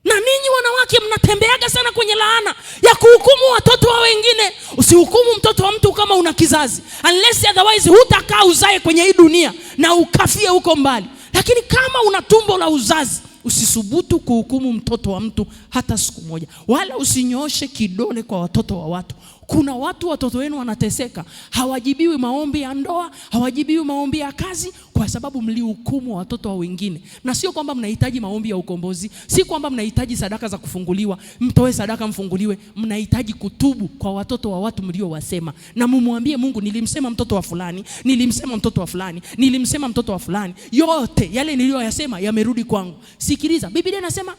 Na ninyi wanawake mnatembeaga sana kwenye laana ya kuhukumu watoto wa wengine. Usihukumu mtoto wa mtu kama una kizazi. Unless otherwise hutakaa uzae kwenye hii dunia na ukafie huko mbali. Lakini kama una tumbo la uzazi, usisubutu kuhukumu mtoto wa mtu hata siku moja. Wala usinyooshe kidole kwa watoto wa watu. Kuna watu watoto wenu wanateseka, hawajibiwi maombi ya ndoa, hawajibiwi maombi ya kazi, kwa sababu mlihukumu watoto wa wengine. Na sio kwamba mnahitaji maombi ya ukombozi, si kwamba mnahitaji sadaka za kufunguliwa, mtoe sadaka mfunguliwe. Mnahitaji kutubu kwa watoto wa watu mliowasema, na mumwambie Mungu, nilimsema mtoto wa fulani, nilimsema mtoto wa fulani, nilimsema mtoto wa fulani, yote yale niliyoyasema yamerudi kwangu. Sikiliza, Biblia inasema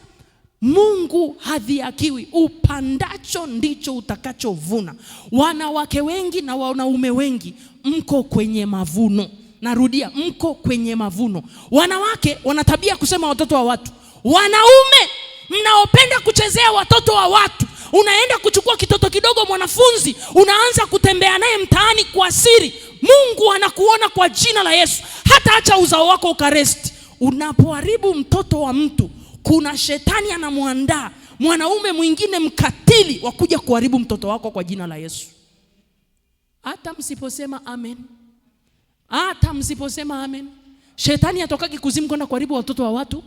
Mungu hadhihakiwi, upandacho ndicho utakachovuna. Wanawake wengi na wanaume wengi mko kwenye mavuno. Narudia, mko kwenye mavuno. Wanawake wana tabia kusema watoto wa watu. Wanaume mnaopenda kuchezea watoto wa watu, unaenda kuchukua kitoto kidogo mwanafunzi, unaanza kutembea naye mtaani kwa siri. Mungu anakuona kwa jina la Yesu. Hata acha uzao wako ukaresti. Unapoharibu mtoto wa mtu, kuna shetani anamuandaa mwanaume mwingine mkatili wa kuja kuharibu mtoto wako kwa jina la Yesu. Hata msiposema amen, hata msiposema amen, shetani atokaki kuzimu kwenda kuharibu watoto wa watu.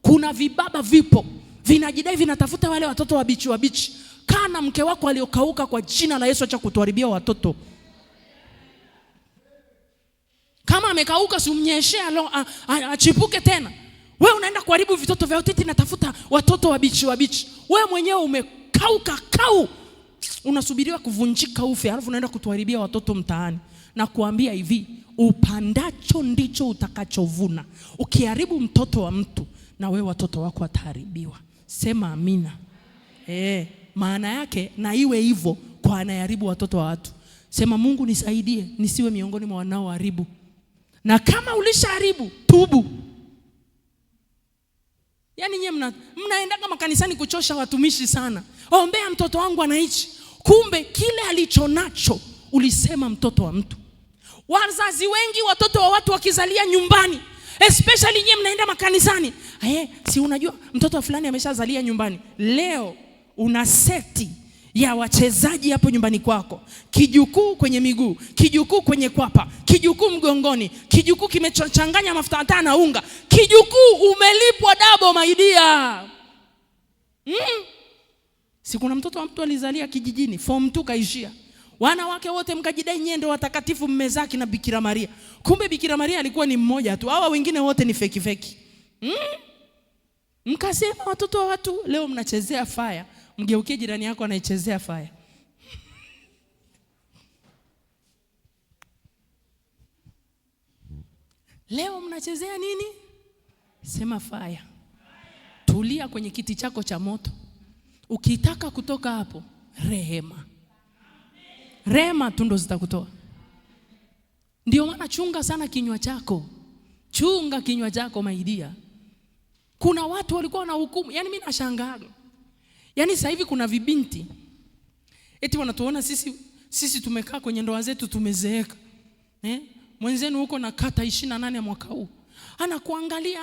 Kuna vibaba vipo vinajidai vinatafuta wale watoto wabichi wabichi. Kaa na mke wako aliyokauka kwa jina la Yesu, acha kutuharibia watoto. Kama amekauka, si umnyeshee achipuke tena. Wewe unaenda kuharibu vitoto vya watu, natafuta watoto wabichi wabichi. Wewe mwenyewe umekauka kau, unasubiriwa kuvunjika ufe, alafu unaenda kutuharibia watoto mtaani. Na kuambia hivi, upandacho ndicho utakachovuna. Ukiharibu mtoto wa mtu, na wewe watoto wako wataharibiwa. Sema amina. Maana yake na iwe hivyo kwa anayeharibu watoto wa watu. Sema Mungu nisaidie nisiwe miongoni mwa wanaoharibu. Na kama ulishaharibu, tubu. Yaani nyie mnaendaga makanisani kuchosha watumishi sana. Ombea mtoto wangu anaishi. Kumbe kile alichonacho ulisema mtoto wa mtu. Wazazi wengi watoto wa watu wakizalia nyumbani, especially nyie mnaenda makanisani. Si unajua mtoto wa fulani ameshazalia nyumbani. Leo una seti ya wachezaji hapo nyumbani kwako. Kijukuu kwenye miguu, kijukuu kwenye kwapa, kijukuu mgongoni, kijukuu kimechanganya mafuta hata na unga. Kijukuu umelipwa double my dear. Si kuna mtoto wa mtu alizalia kijijini, form 2 kaishia. Wanawake wote mkajidai nyie ndio watakatifu, mmezaa kina Bikira Maria. Kumbe Bikira Maria alikuwa ni mmoja tu, hawa wengine wote ni feki feki. Mkasema watoto wa watu leo mnachezea fire. Mgeukie jirani yako anaichezea fire. Leo mnachezea nini? Sema fire. Tulia kwenye kiti chako cha moto. Ukitaka kutoka hapo, rehema. Rehema tu ndo zitakutoa. Ndio maana chunga sana kinywa chako. Chunga kinywa chako maidia. Kuna watu walikuwa na hukumu. Yaani mimi nashangaa. Yaani sasa hivi kuna vibinti eti wanatuona sisi tumekaa kwenye ndoa zetu tumezeeka. Mwenzenu huko na kata 28 ya mwaka huu. Anakuangalia,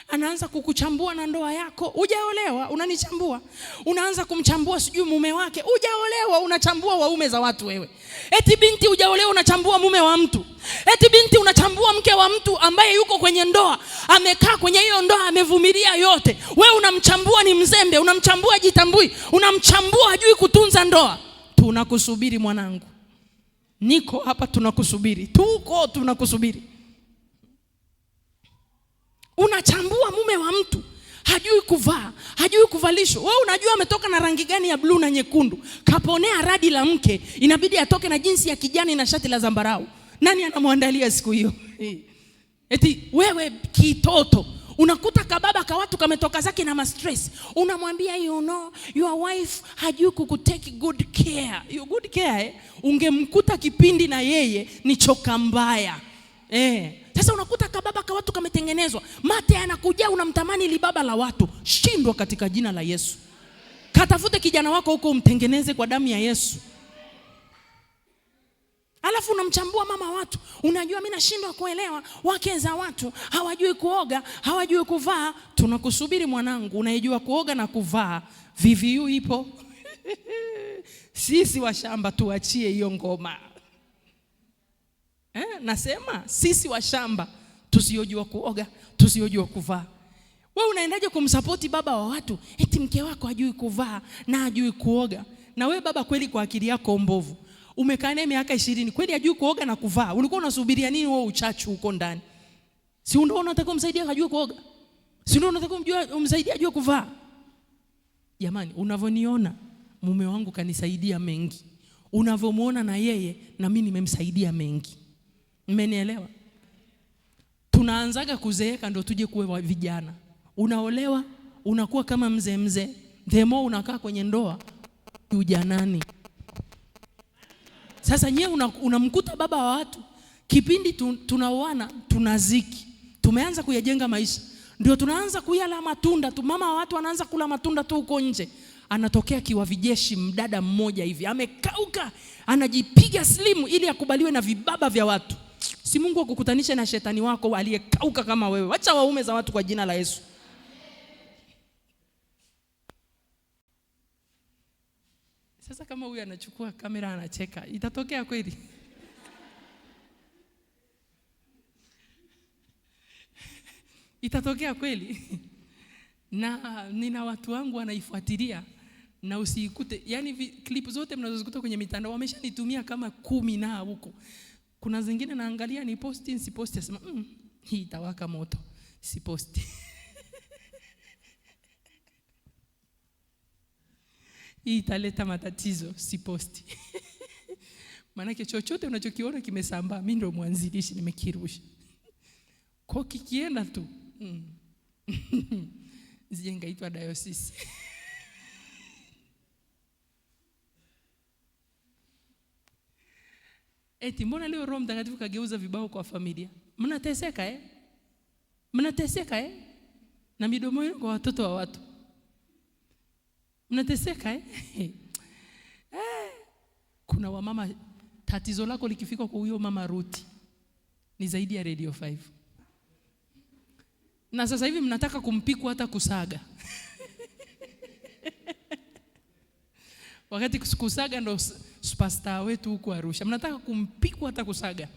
anaanza kukuchambua na ndoa yako. Hujaolewa, unanichambua. Unaanza kumchambua sijui mume wake. Hujaolewa, unachambua waume za watu wewe. Eti binti hujaolewa unachambua mume wa mtu. Eti binti unachambua mke wa mtu ambaye yuko kwenye ndoa, amekaa kwenye hiyo ndoa, amevumilia yote. Wewe unamchambua ni mzembe, unamchambua jitambui, unamchambua hajui kutunza ndoa. Tunakusubiri mwanangu. Niko hapa tunakusubiri. Tuko tunakusubiri. Unachambua mume wa mtu, hajui kuvaa, hajui kuvalishwa. Wewe unajua ametoka na rangi gani ya bluu na nyekundu. Kaponea radi la mke, inabidi atoke na jinsi ya kijani na shati la zambarau. Nani anamwandalia siku hiyo? Eti wewe kitoto, unakuta kababa ka watu kametoka zake na ma stress. Unamwambia you know, your wife hajui kukutake good care. You good care Ungemkuta kipindi na yeye ni choka mbaya. Sasa unakuta kababa ka watu kametengenezwa, mate anakuja, unamtamani libaba la watu. Shindwa katika jina la Yesu. Katafute kijana wako huko umtengeneze kwa damu ya Yesu. Alafu unamchambua mama watu. Unajua mimi nashindwa kuelewa, wake za watu hawajui kuoga, hawajui kuvaa. Tunakusubiri mwanangu, unayejua kuoga na kuvaa. VVU ipo. Sisi washamba tuachie hiyo ngoma. Nasema sisi washamba tusiojua kuoga, tusiojua kuvaa. Wewe unaendaje kumsapoti baba wa watu eti mke wako hajui kuvaa na hajui kuoga? Na wewe baba kweli kwa akili yako mbovu, umekaa naye miaka 20, kweli hajui kuoga na kuvaa? Ulikuwa unasubiria nini wewe uchachu huko ndani? Si ndio unataka kumsaidia hajui kuoga? Si ndio unataka umsaidie ajue kuvaa? Jamani, unavoniona mume wangu kanisaidia mengi. Unavomuona na yeye na mimi nimemsaidia mengi. Mmenielewa? Tunaanzaga kuzeeka ndio tuje kuwe vijana. Unaolewa, unakuwa kama mzee mzee. The more unakaa kwenye ndoa, ujanani. Sasa nyewe unamkuta baba wa watu, kipindi tunaoana, tunaziki. Tumeanza kuyajenga maisha. Ndio tunaanza kuyala matunda tu. Mama wa watu anaanza kula matunda tu huko nje. Anatokea kiwa vijeshi mdada mmoja hivi, amekauka, anajipiga slimu ili akubaliwe na vibaba vya watu. Si Mungu akukutanishe na shetani wako aliyekauka kama wewe. Wacha waume za watu kwa jina la Yesu. Sasa kama huyu anachukua kamera anacheka, itatokea kweli? Itatokea kweli? Na nina watu wangu wanaifuatilia, na usiikute, yani clip zote mnazozikuta kwenye mitandao wameshanitumia kama 10 na huko. Kuna zingine naangalia ni posti, si posti, nasema hii itawaka moto, si posti. Hii italeta matatizo, si posti. Maanake chochote unachokiona kimesambaa, mimi ndio mwanzilishi, nimekirusha. Kwa kikienda tu Zijengaitwa diocese. Eti mbona leo Roho Mtakatifu kageuza vibao kwa familia? Mnateseka eh? Mnateseka eh? Na midomo yenu kwa watoto wa watu. Mnateseka eh? Kuna wamama, tatizo lako likifika kwa huyo mama Ruti ni zaidi ya Radio 5. Na sasa hivi mnataka kumpiku hata kusaga. Wakati kusaga ndo superstar wetu huko Arusha. Mnataka kumpiku hata kusaga.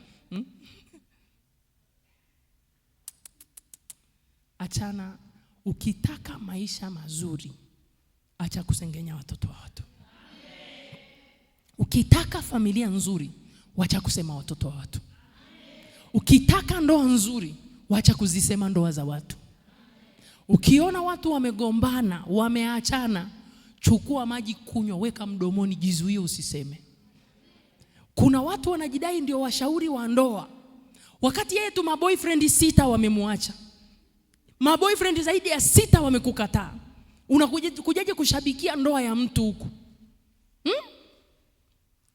Achana, ukitaka maisha mazuri, acha kusengenya watoto wa watu. Ukitaka familia nzuri, wacha kusema watoto wa watu. Ukitaka ndoa nzuri, wacha kuzisema ndoa za watu. Ukiona watu wamegombana, wameachana, chukua maji kunywa, weka mdomoni, jizuie usiseme. Kuna watu wanajidai ndio washauri wa ndoa, wakati yeye tu maboyfriend 6 wamemwacha, maboyfriend zaidi ya 6 wamekukataa. Unakujaje kushabikia ndoa ya mtu huku?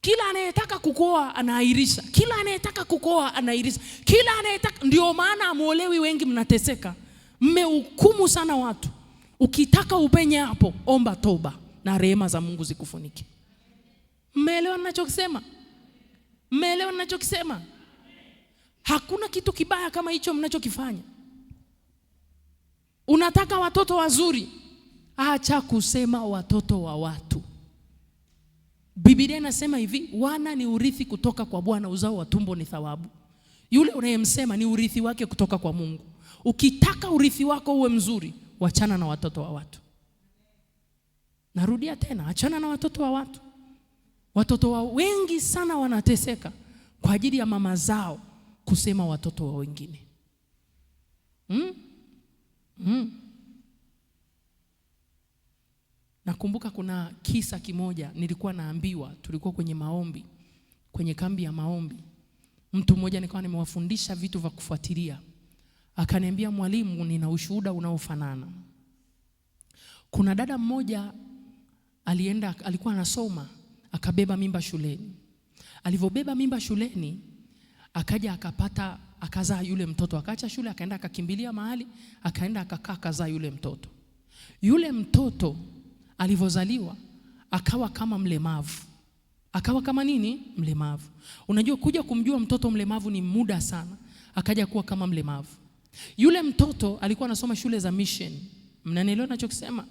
Kila anayetaka kukuoa anaahirisha, kila anayetaka kukuoa anaahirisha, kila anayetaka. Ndio maana amuolewi, wengi mnateseka, mmehukumu sana watu. Ukitaka upenye hapo, omba toba na rehema za Mungu zikufunike. Mmeelewa ninachokisema? Mmeelewa ninachokisema? Hakuna kitu kibaya kama hicho mnachokifanya. Unataka watoto wazuri, acha kusema watoto wa watu. Biblia inasema hivi, wana ni urithi kutoka kwa Bwana, uzao wa tumbo ni thawabu. Yule unayemsema ni urithi wake kutoka kwa Mungu. Ukitaka urithi wako uwe mzuri, wachana na watoto wa watu. Narudia tena, achana na watoto wa watu. Watoto wa wengi sana wanateseka kwa ajili ya mama zao kusema watoto wa wengine. Nakumbuka kuna kisa kimoja nilikuwa naambiwa, tulikuwa kwenye maombi, kwenye kambi ya maombi. Mtu mmoja nikawa nimewafundisha vitu vya kufuatilia. Akaniambia, mwalimu, nina ushuhuda unaofanana. Kuna dada mmoja alienda, alikuwa anasoma, akabeba mimba shuleni. Alivyobeba mimba shuleni, akaja akapata, akazaa yule mtoto. Akaacha shule, akaenda akakimbilia mahali, akaenda akakaa akazaa yule mtoto. Yule mtoto alivyozaliwa akawa kama mlemavu. Akawa kama nini? Mlemavu. Unajua kuja kumjua mtoto mlemavu ni muda sana. Akaja kuwa kama mlemavu. Yule mtoto alikuwa anasoma shule za mission. Mnanielewa ninachokisema?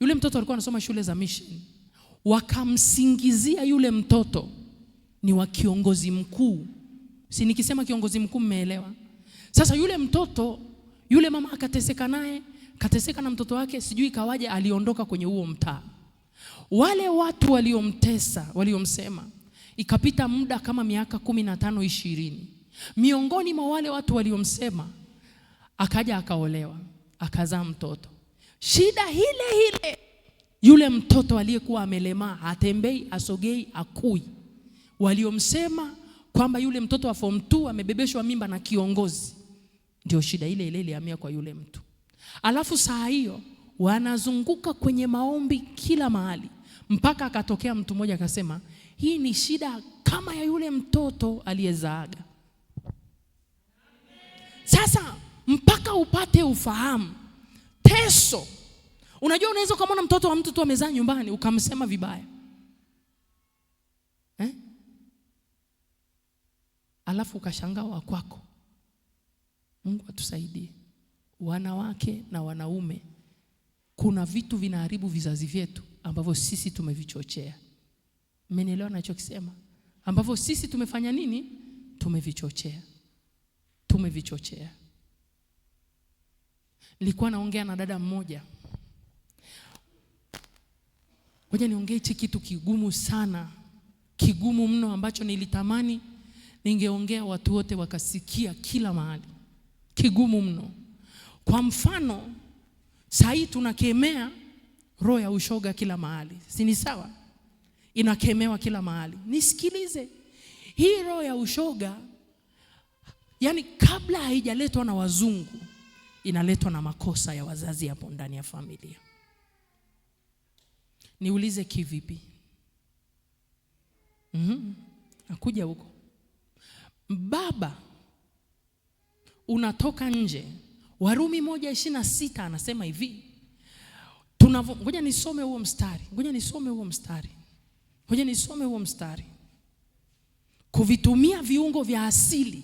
Yule mtoto alikuwa anasoma shule za mission. Wakamsingizia yule mtoto ni wa kiongozi mkuu. Si nikisema kiongozi mkuu mmeelewa? Sasa yule mtoto, yule mama akateseka naye, kateseka na mtoto wake, sijui kawaje aliondoka kwenye huo mtaa. Wale watu waliomtesa, waliomsema, ikapita muda kama miaka 15 20. Miongoni mwa wale watu waliomsema, akaja akaolewa, akazaa mtoto. Shida ile ile, yule mtoto aliyekuwa amelemaa, hatembei, asogei, akui. Waliomsema kwamba yule mtoto wa form 2 amebebeshwa mimba na kiongozi, ndio shida ile ile ilihamia kwa yule mtu. Alafu saa hiyo wanazunguka kwenye maombi kila mahali, mpaka akatokea mtu mmoja akasema, hii ni shida kama ya yule mtoto aliyezaaga. Sasa mpaka upate ufahamu teso. Unajua unaweza ukamwona mtoto wa mtu tu amezaa nyumbani ukamsema vibaya, eh? Alafu ukashangaa wa kwako. Mungu atusaidie. Wanawake na wanaume, kuna vitu vinaharibu vizazi vyetu ambavyo sisi tumevichochea. Mmenielewa ninachokisema? Ambavyo sisi tumefanya nini? Tumevichochea. Tumevichochea. Nilikuwa naongea na dada mmoja. Ngoja niongee hichi kitu kigumu sana, kigumu mno, ambacho nilitamani ningeongea watu wote wakasikia kila mahali. Kigumu mno. Kwa mfano, saa hii tunakemea roho ya ushoga kila mahali. Si ni sawa? Inakemewa kila mahali. Nisikilize. Hii roho ya ushoga, yani kabla haijaletwa na wazungu, inaletwa na makosa ya wazazi hapo ndani ya familia. Niulize kivipi? Nakuja huko. Baba unatoka nje. Warumi 1:26 anasema hivi. Ngoja nisome huo mstari. Ngoja nisome huo mstari. Ngoja nisome huo mstari. Kuvitumia viungo vya asili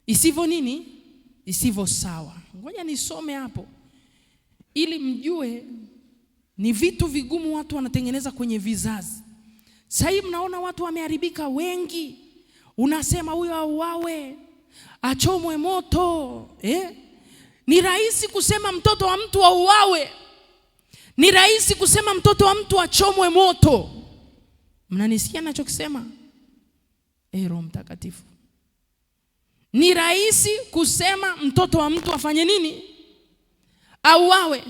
isivyo nini? Isivyo sawa. Ngoja nisome hapo ili mjue ni vitu vigumu watu wanatengeneza kwenye vizazi. Sasa hivi mnaona watu wameharibika wengi. Unasema huyo auawe, achomwe moto, eh? Ni rahisi kusema mtoto wa mtu auawe. Ni rahisi kusema mtoto wa mtu achomwe moto. Mnanisikia nachokisema? Roho Mtakatifu. Ni rahisi kusema mtoto wa mtu afanye nini? Auawe.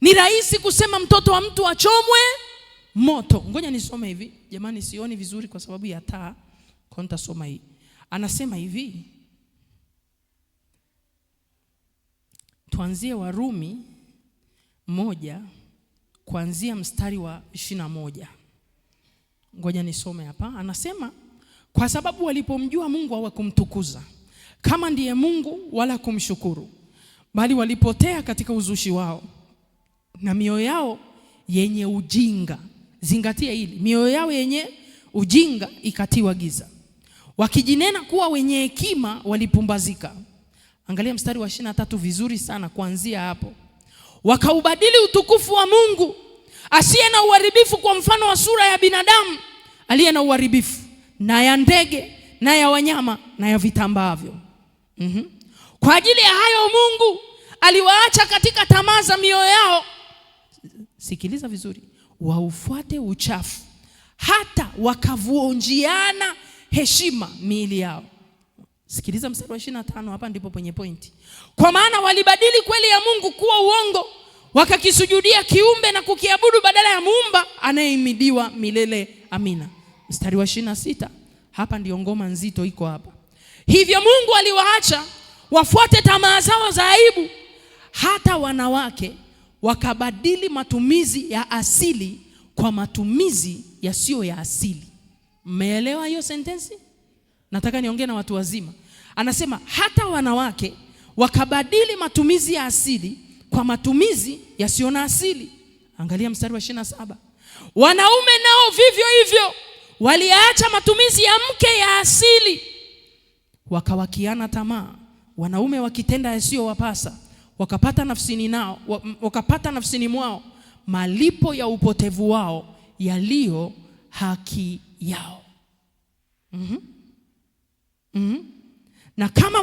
Ni rahisi kusema mtoto wa mtu achomwe moto. Ngoja nisome hivi. Jamani, sioni vizuri kwa sababu ya taa. Kwa nitasoma hii. Anasema hivi. Tuanzie Warumi 1 kuanzia mstari wa 21. Ngoja nisome hapa. Anasema kwa sababu walipomjua Mungu hawakumtukuza kama ndiye Mungu wala kumshukuru, bali walipotea katika uzushi wao na mioyo yao yenye ujinga. Zingatia hili, mioyo yao yenye ujinga ikatiwa giza. Wakijinena kuwa wenye hekima walipumbazika. Angalia mstari wa 23 vizuri sana kuanzia hapo. Wakaubadili utukufu wa Mungu asiye na uharibifu kwa mfano wa sura ya binadamu aliye na uharibifu, na ya ndege, na ya wanyama, na ya vitambaavyo. Kwa ajili ya hayo Mungu aliwaacha katika tamaa za mioyo yao. Sikiliza vizuri. Waufuate uchafu hata wakavunjiana heshima miili yao. Sikiliza mstari wa 25, hapa ndipo penye pointi. Kwa maana walibadili kweli ya Mungu kuwa uongo, wakakisujudia kiumbe na kukiabudu badala ya muumba anayehimidiwa milele. Amina. Mstari wa 26, hapa ndio ngoma nzito iko hapa. Hivyo Mungu aliwaacha wafuate tamaa zao za aibu, hata wanawake wakabadili matumizi ya asili kwa matumizi yasiyo ya asili. Mmeelewa hiyo sentensi? Nataka niongee na watu wazima. Anasema hata wanawake wakabadili matumizi ya asili kwa matumizi yasiyo na asili. Angalia mstari wa 27. Wanaume nao vivyo hivyo waliacha matumizi ya mke ya asili, wakawakiana tamaa, wanaume wakitenda yasiyowapasa, wakapata nafsini mwao malipo ya upotevu wao yaliyo haki yao. Na kama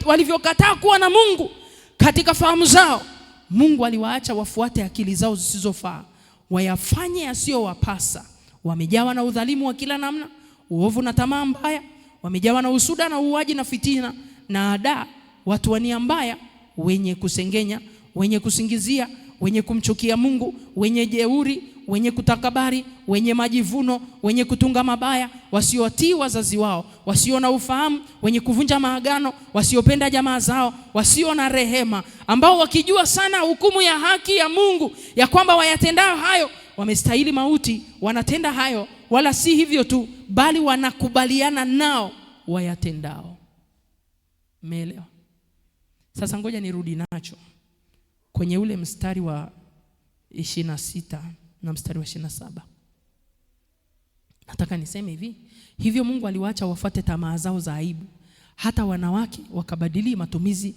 walivyokataa kuwa na Mungu katika fahamu zao, Mungu aliwaacha wafuate akili zao zisizofaa, wayafanye yasiyowapasa. Wamejawa na udhalimu wa kila namna, uovu na tamaa mbaya, wamejawa na usuda na uuaji na fitina na adaa, watu wa nia mbaya, wenye kusengenya, wenye kusingizia, wenye kumchukia Mungu, wenye jeuri, wenye kutakabari, wenye majivuno, wenye kutunga mabaya, wasiotii wazazi wao, wasio na ufahamu, wenye kuvunja maagano, wasiopenda jamaa zao, wasio na rehema, ambao wakijua sana hukumu ya haki ya Mungu ya kwamba wayatendao hayo wamestahili mauti, wanatenda hayo, wala si hivyo tu, bali wanakubaliana nao wayatendao. Umeelewa? Sasa ngoja nirudi nacho kwenye ule mstari wa 26 na mstari wa 27. Nataka niseme hivi, hivyo Mungu aliwaacha wafuate tamaa zao za aibu, hata wanawake wakabadili matumizi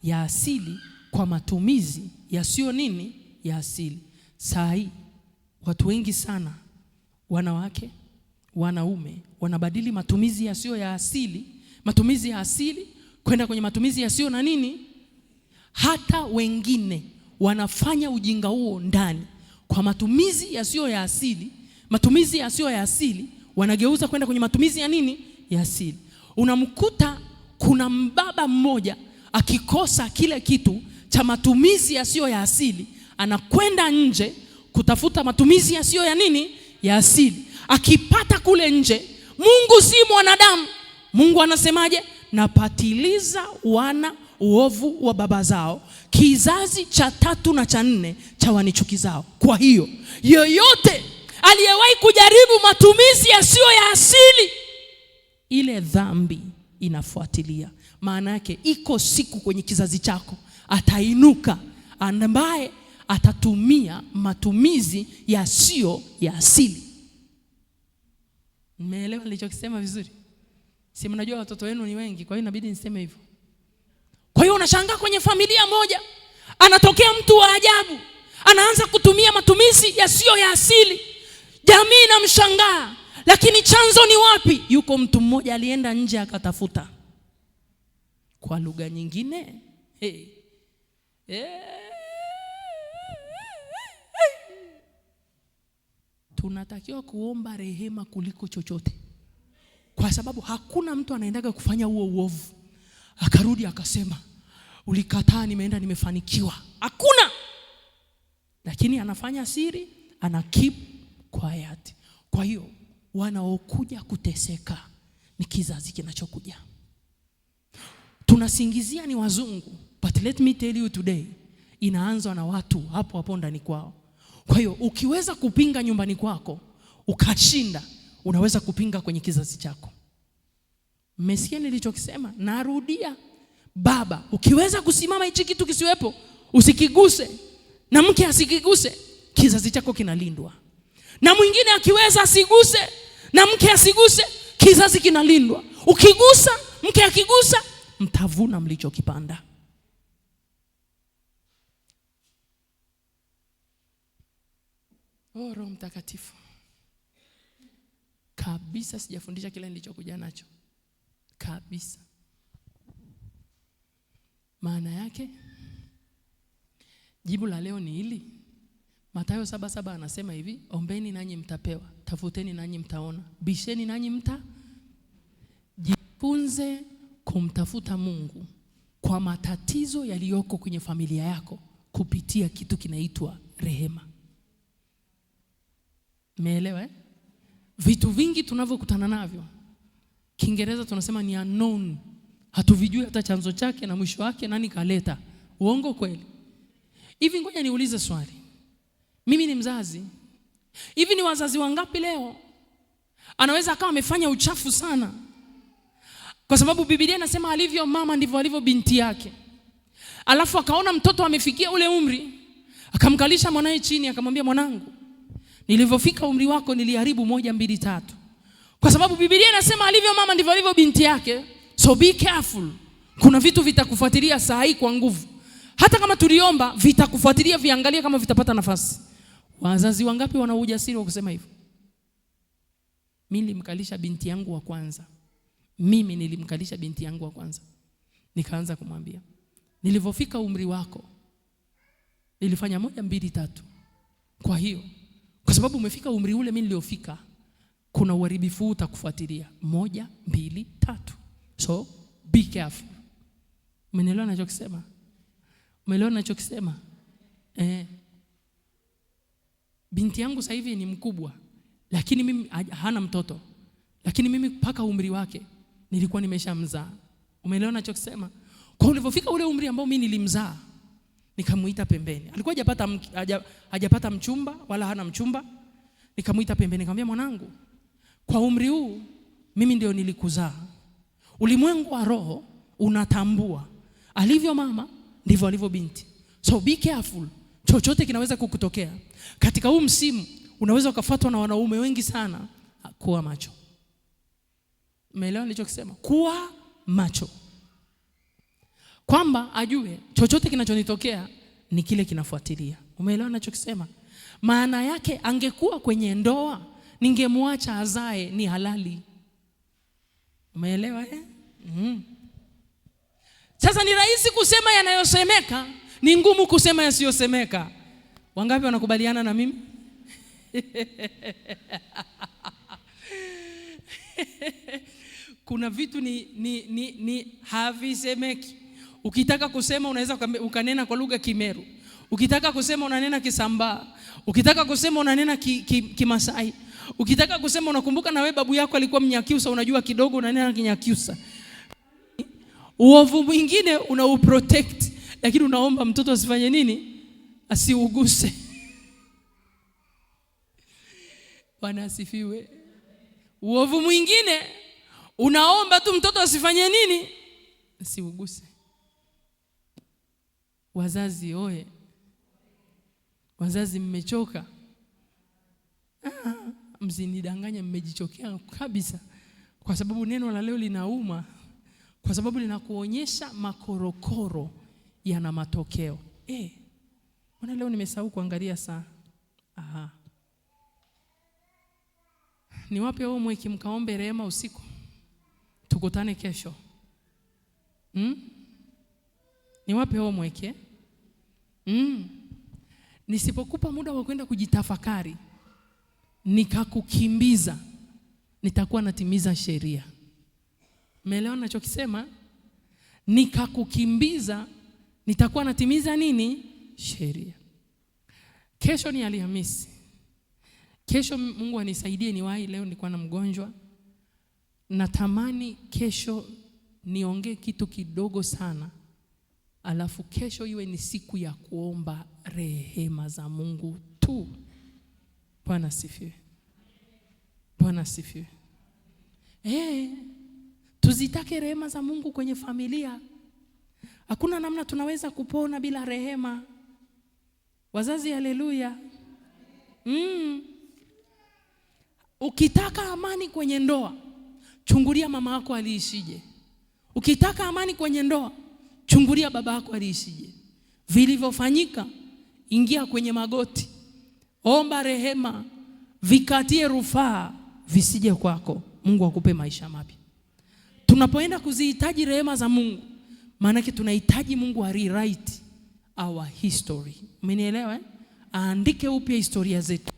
ya asili kwa matumizi yasiyo nini ya asili. Saa hii watu wengi sana, wanawake, wanaume, wanabadili matumizi yasiyo ya asili, matumizi ya asili kwenda kwenye matumizi yasiyo na nini. Hata wengine wanafanya ujinga huo ndani kwa matumizi yasiyo ya asili, matumizi yasiyo ya asili wanageuza kwenda kwenye matumizi ya nini? Ya asili. Unamkuta kuna mbaba mmoja akikosa kile kitu cha matumizi yasiyo ya asili, anakwenda nje kutafuta matumizi yasiyo ya nini? Ya asili. Akipata kule nje, Mungu si mwanadamu. Mungu anasemaje? Napatiliza wana uovu wa baba zao, kizazi cha 3 na cha 4 cha wanichukizao. Kwa hiyo yoyote aliyewahi kujaribu matumizi yasiyo ya asili, ile dhambi inafuatilia. Maana yake iko siku kwenye kizazi chako atainuka ambaye atatumia matumizi yasiyo ya asili. Mmeelewa nilichokisema vizuri? Si mnajua watoto wenu ni wengi, kwa hiyo inabidi niseme hivyo. Kwa hiyo unashangaa kwenye familia moja anatokea mtu wa ajabu, anaanza kutumia matumizi yasiyo ya asili. Jamii inamshangaa, lakini chanzo ni wapi? Yuko mtu mmoja alienda nje akatafuta. Kwa lugha nyingine, hey. Hey. Tunatakiwa kuomba rehema kuliko chochote, kwa sababu hakuna mtu anaendaga kufanya huo uovu akarudi akasema ulikataa, nimeenda nimefanikiwa. Hakuna. Lakini anafanya siri, ana keep quiet. Kwa hiyo wanaokuja kuteseka ni kizazi kinachokuja. Tunasingizia ni wazungu, but let me tell you today, inaanza na watu hapo hapo ndani kwao. Kwa hiyo ukiweza kupinga nyumbani kwako ukashinda, unaweza kupinga kwenye kizazi chako. Mmesikia nilichokisema? Narudia, baba, ukiweza kusimama hichi kitu kisiwepo, usikiguse na mke asikiguse, kizazi chako kinalindwa. Na mwingine akiweza asiguse na mke asiguse, kizazi kinalindwa. Ukigusa, mke akigusa, mtavuna mlichokipanda. Oh, Roho Mtakatifu. Kabisa sijafundisha kile nilichokuja nacho. Kabisa. Maana yake jibu la leo ni hili. Mathayo 7:7 anasema hivi, ombeni nanyi mtapewa, tafuteni nanyi mtaona, bisheni nanyi mta. Jifunze kumtafuta Mungu kwa matatizo yaliyoko kwenye familia yako kupitia kitu kinaitwa rehema. Umeelewa eh? Vitu vingi tunavyokutana navyo, Kiingereza tunasema ni unknown. Hatuvijui hata chanzo chake na mwisho wake, nani kaleta. Uongo kweli? Hivi ngoja niulize swali. Mimi ni mzazi. Hivi ni wazazi wangapi leo anaweza akawa amefanya uchafu sana, kwa sababu Biblia inasema alivyo mama ndivyo alivyo binti yake. Alafu akaona mtoto amefikia ule umri, akamkalisha mwanae chini, akamwambia mwanangu, nilivyofika umri wako niliharibu 1 2 3. Kwa sababu Biblia inasema alivyo mama ndivyo alivyo binti yake. So be careful. Kuna vitu vitakufuatilia saa hii kwa nguvu. Hata kama tuliomba, vitakufuatilia, viangalie kama vitapata nafasi. Wazazi wangapi wana ujasiri wa kusema hivyo? Mimi nilimkalisha binti yangu wa kwanza. Mimi nilimkalisha binti yangu wa kwanza. Nikaanza kumwambia, nilivyofika umri wako nilifanya 1 2 3. Kwa hiyo, kwa sababu umefika umri ule mimi niliofika, kuna uharibifu utakufuatilia. 1 2 3. So be careful. Umeelewa ninachokisema? Umeelewa ninachokisema? Binti yangu sasa hivi ni mkubwa, lakini mimi hana mtoto. Lakini mimi mpaka umri wake nilikuwa nimeshamzaa. Umeelewa ninachokisema? Kwa ulivyofika ule umri ambao mimi nilimzaa, nikamuita pembeni. Alikuwa hajapata mchumba wala hana mchumba. Nikamuita pembeni, nikamwambia mwanangu, kwa umri huu mimi ndio nilikuzaa. Ulimwengu wa roho unatambua alivyo mama ndivyo alivyo binti. So be careful. Chochote kinaweza kukutokea. Katika huu msimu unaweza ukafuatwa na wanaume wengi sana. Kuwa macho. Umeelewa nilichokisema? Kuwa macho. Kwamba ajue chochote kinachonitokea ni kile kinafuatilia. Umeelewa ninachokisema? Maana yake angekuwa kwenye ndoa ningemwacha azae, ni halali. Umeelewa eh? Sasa ni rahisi kusema yanayosemeka, ni ngumu kusema yasiyosemeka. Wangapi wanakubaliana na mimi? Kuna vitu ni havisemeki. Ukitaka kusema unaweza ukanena kwa lugha Kimeru. Ukitaka kusema unanena Kisambaa. Ukitaka kusema unanena Kimasai. Ukitaka kusema unakumbuka na wewe babu yako alikuwa Mnyakyusa, unajua kidogo unanena Kinyakyusa. Uovu mwingine unauprotect, lakini unaomba mtoto asifanye nini? Asiuguse. Bwana asifiwe. Uovu mwingine unaomba tu mtoto asifanye nini? Asiuguse. Wazazi oye. Wazazi mmechoka. Msinidanganye, mmejichokea kabisa. Kwa sababu neno la leo linauma. Kwa sababu linakuonyesha makorokoro yana matokeo. Mbona leo nimesahau kuangalia saa? Aha. Niwape homework mkaombe rehema usiku. Tukutane kesho. Niwape homework eh? Nisipokupa muda wa kwenda kujitafakari, Nikakukimbiza, nitakuwa natimiza sheria. Umeelewa ninachokisema? Nikakukimbiza, nitakuwa natimiza nini? Sheria. Kesho ni Alhamisi. Kesho Mungu anisaidie niwahi, leo nilikuwa na mgonjwa. Natamani kesho niongee kitu kidogo sana. Alafu kesho iwe ni siku ya kuomba rehema za Mungu tu. Bwana asifiwe. Bwana asifiwe. Tuzitake rehema za Mungu kwenye familia. Hakuna namna tunaweza kupona bila rehema. Wazazi, haleluya. Ukitaka amani kwenye ndoa, chungulia mama yako aliishije. Ukitaka amani kwenye ndoa, chungulia baba yako aliishije. Vilivyofanyika, ingia kwenye magoti, omba rehema, vikatie rufaa visije kwako. Mungu akupe maisha mapya. Tunapoenda kuzihitaji rehema za Mungu, maana yake tunahitaji Mungu a rewrite our history. Umenielewa eh? Aandike upya historia zetu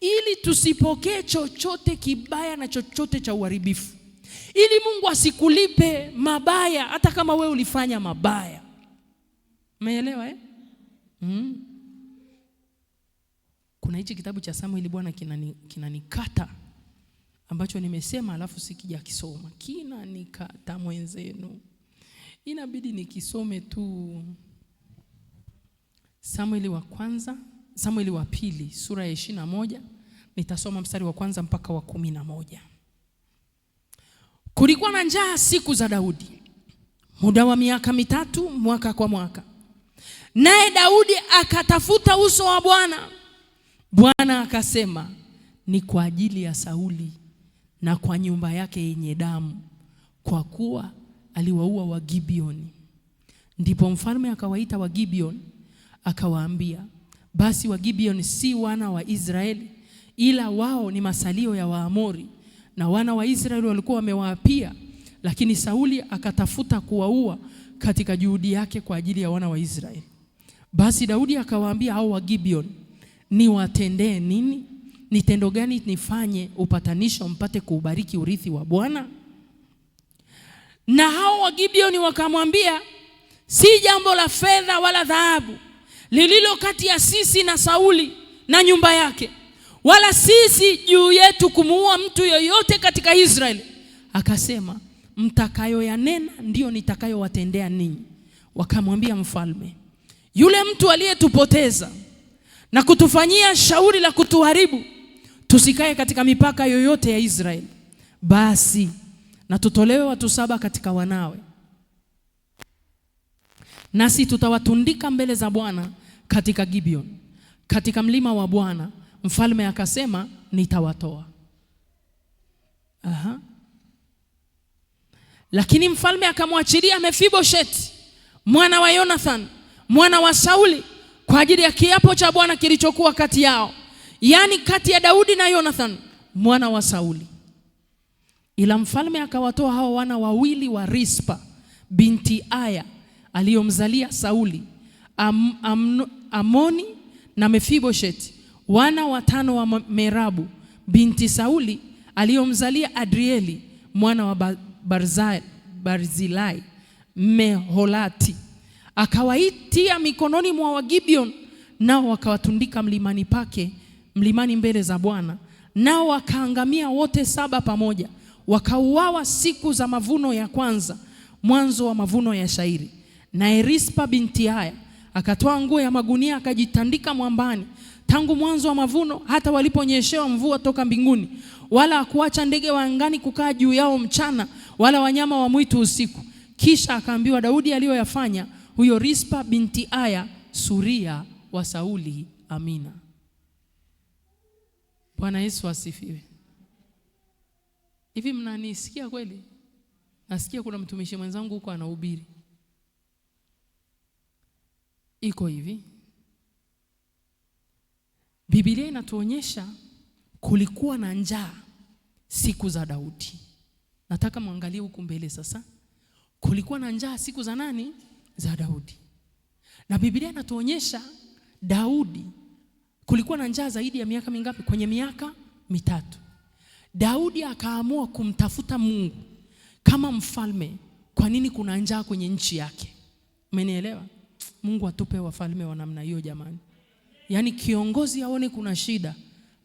ili tusipokee chochote kibaya na chochote cha uharibifu. Ili Mungu asikulipe mabaya hata kama wewe ulifanya mabaya. Umeelewa eh? Kuna hichi kitabu cha Samueli bwana kinanikata, ambacho nimesema alafu sikija kisoma. Kinanikata mwenzenu. Inabidi nikisome tu. Samueli wa kwanza, Samueli wa pili sura ya 21, nitasoma mstari wa kwanza mpaka wa 11. Kulikuwa na njaa siku za Daudi, muda wa miaka 3, mwaka kwa mwaka. Naye Daudi akatafuta uso wa Bwana. Bwana akasema, ni kwa ajili ya Sauli na kwa nyumba yake yenye damu, kwa kuwa aliwaua Wagibeoni. Ndipo mfalme akawaita Wagibeoni, akawaambia, basi Wagibeoni si wana wa Israeli, ila wao ni masalio ya Waamori, na wana wa Israeli walikuwa wamewaapia, lakini Sauli akatafuta kuwaua katika juhudi yake kwa ajili ya wana wa Israeli. Basi Daudi akawaambia hao Wagibeoni, niwatendee nini? Ni tendo gani nifanye upatanisho mpate kuubariki urithi wa Bwana? Na hao Wagibeoni wakamwambia, si jambo la fedha wala dhahabu lililo kati ya sisi na Sauli na nyumba yake, wala sisi juu yetu kumuua mtu yoyote katika Israeli. Akasema, mtakayoyanena ndiyo nitakayowatendea ninyi. Wakamwambia mfalme, yule mtu aliyetupoteza na kutufanyia shauri la kutuharibu, tusikae katika mipaka yoyote ya Israeli, basi na tutolewe watu 7 katika wanawe, nasi tutawatundika mbele za Bwana katika Gibeon, katika mlima wa Bwana. Mfalme akasema, nitawatoa. Aha. Lakini mfalme akamwachilia Mefiboshethi mwana wa Yonathan mwana wa Sauli kwa ajili ya kiapo cha Bwana kilichokuwa kati yao, yani kati ya Daudi na Yonathan mwana wa Sauli. Ila mfalme akawatoa hao wana wawili wa Rispa binti Aya aliyomzalia Sauli, Amoni na Mefiboshethi, wana 5 wa Merabu binti Sauli aliyomzalia Adrieli mwana wa Barzilai Meholati. Akawaitia mikononi mwa Wagibeon, nao wakawatundika mlimani pake, mlimani mbele za Bwana, nao wakaangamia wote 7 pamoja, wakauawa siku za mavuno ya kwanza, mwanzo wa mavuno ya shairi. Na Rispa binti Aya akatoa nguo ya magunia akajitandika mwambani tangu mwanzo wa mavuno hata waliponyeshewa mvua toka mbinguni, wala hakuacha ndege wa angani kukaa juu yao mchana, wala wanyama wa mwitu usiku. Kisha akaambiwa Daudi aliyoyafanya huyo Rispa binti Aya suria wa Sauli. Amina. Bwana Yesu asifiwe. Hivi mnanisikia kweli? Nasikia kuna mtumishi mwenzangu huko anahubiri. Iko hivi. Biblia inatuonyesha kulikuwa na njaa siku za Daudi. Nataka muangalie huku mbele sasa. Kulikuwa na njaa siku za nani? Za Daudi. Na Biblia inatuonyesha Daudi kulikuwa na njaa zaidi ya miaka mingapi? Kwenye miaka 3. Daudi akaamua kumtafuta Mungu kama mfalme. Kwa nini kuna njaa kwenye nchi yake? Umenielewa? Mungu atupe wafalme wa namna hiyo jamani. Yaani kiongozi aone kuna shida,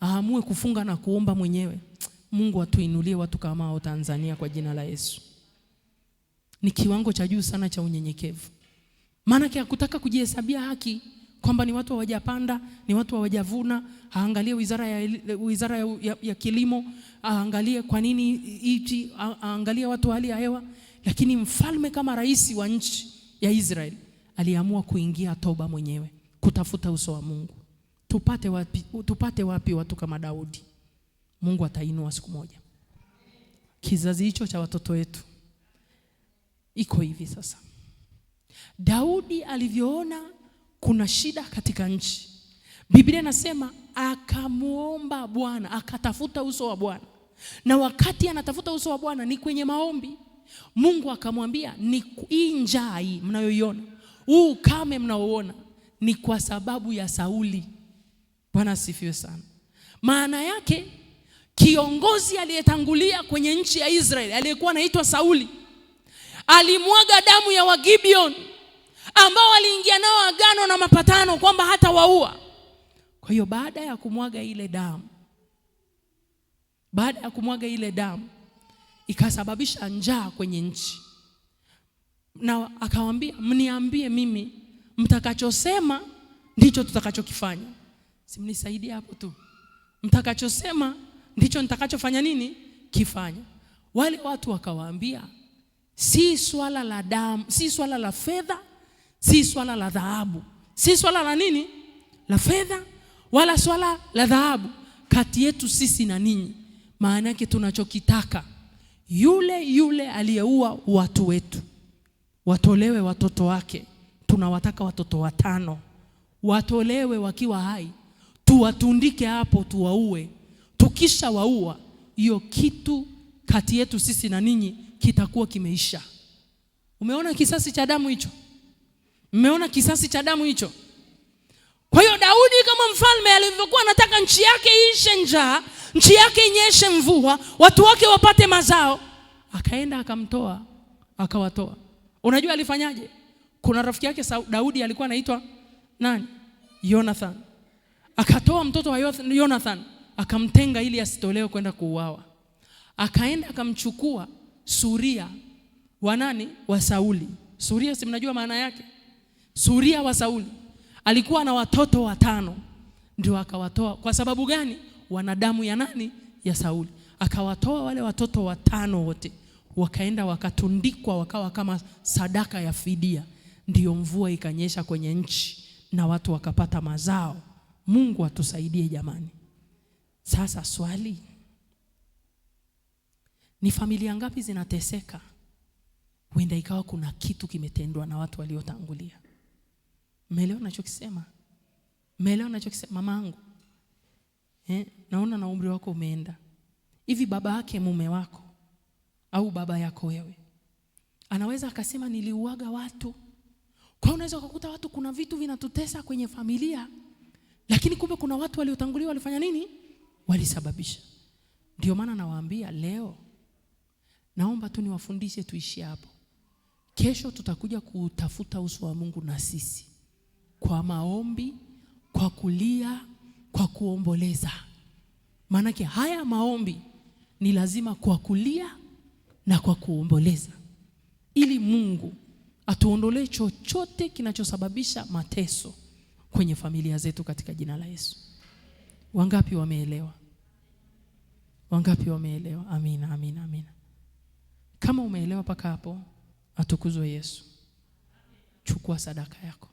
aamue kufunga na kuomba mwenyewe. Mungu atuinulie watu kama hao Tanzania kwa jina la Yesu. Ni kiwango cha juu sana cha unyenyekevu. Maana hakutaka kujihesabia haki kwamba ni watu hawajapanda, ni watu hawajavuna. Aangalie wizara ya kilimo, aangalie kwa nini hichi, aangalie watu hali ya hewa. Lakini mfalme kama rais wa nchi ya Israeli aliamua kuingia toba mwenyewe, kutafuta uso wa Mungu. Tupate wapi watu kama Daudi? Mungu atainua siku moja. Kizazi hicho cha watoto wetu iko hivi sasa. Daudi alivyoona kuna shida katika nchi, Biblia inasema akamuomba Bwana, akatafuta uso wa Bwana. Na wakati anatafuta uso wa Bwana ni kwenye maombi. Mungu akamwambia, ni hii njaa hii mnayoiona, huu ukame mnaoona ni kwa sababu ya Sauli. Bwana asifiwe sana. Maana yake kiongozi aliyetangulia kwenye nchi ya Israeli aliyekuwa anaitwa Sauli alimwaga damu ya Wagibeon ambao waliingia nao agano na mapatano kwamba hata waua. Kwa hiyo baada ya kumwaga ile damu ikasababisha njaa kwenye nchi. Na akawaambia, mniambie mimi mtakachosema ndicho tutakachokifanya. Simnisaidie hapo tu. Mtakachosema ndicho nitakachofanya nini? Kifanya. Wale watu wakawaambia, si swala la damu, si swala la fedha, si swala la dhahabu, si swala la nini? La fedha wala swala la dhahabu kati yetu sisi na ninyi. Maana yake tunachokitaka, yule yule aliyeua watu wetu watolewe watoto wake. Tunawataka watoto 5 watolewe wakiwa hai, tuwatundike hapo, tuwaue. Tukisha waua, hiyo kitu kati yetu sisi na ninyi kitakuwa kimeisha. Umeona kisasi cha damu hicho? Mmeona kisasi cha damu hicho? Kwa hiyo Daudi kama mfalme alivyokuwa anataka nchi yake iishe njaa, nchi yake inyeshe mvua, watu wake wapate mazao, akaenda akamtoa, akawatoa. Unajua alifanyaje? Kuna rafiki yake Daudi alikuwa anaitwa nani? Jonathan. Akatoa mtoto wa Jonathan, akamtenga ili asitolewe kwenda kuuawa. Akaenda akamchukua suria wa nani? Wa Sauli. Suria, si mnajua maana yake? Suria wa Sauli alikuwa na watoto 5, ndio akawatoa. Kwa sababu gani? Wana damu ya nani? Ya Sauli. Akawatoa wale watoto 5 wote, wakaenda wakatundikwa, wakawa kama sadaka ya fidia. Ndio mvua ikanyesha kwenye nchi na watu wakapata mazao. Mungu atusaidie jamani. Sasa swali ni familia ngapi zinateseka? Huenda ikawa kuna kitu kimetendwa na watu waliotangulia. Mmeelewa ninachokisema? Mmeelewa ninachokisema mamangu? Naona na umri wako umeenda. Hivi baba yake mume wako au baba yako wewe anaweza akasema niliuaga watu. Kwa hiyo unaweza kukuta watu kuna vitu vinatutesa kwenye familia, lakini kumbe kuna watu waliotangulia walifanya nini? Walisababisha. Ndio maana nawaambia leo, naomba tu niwafundishe tuishie hapo. Kesho tutakuja kutafuta uso wa Mungu na sisi kwa maombi, kwa kulia, kwa kuomboleza. Maanake haya maombi ni lazima kwa kulia na kwa kuomboleza, ili Mungu atuondolee chochote kinachosababisha mateso kwenye familia zetu katika jina la Yesu. Wangapi wameelewa? Wangapi wameelewa? Amina, amina, amina. Kama umeelewa paka hapo, atukuzwe Yesu. Chukua sadaka yako.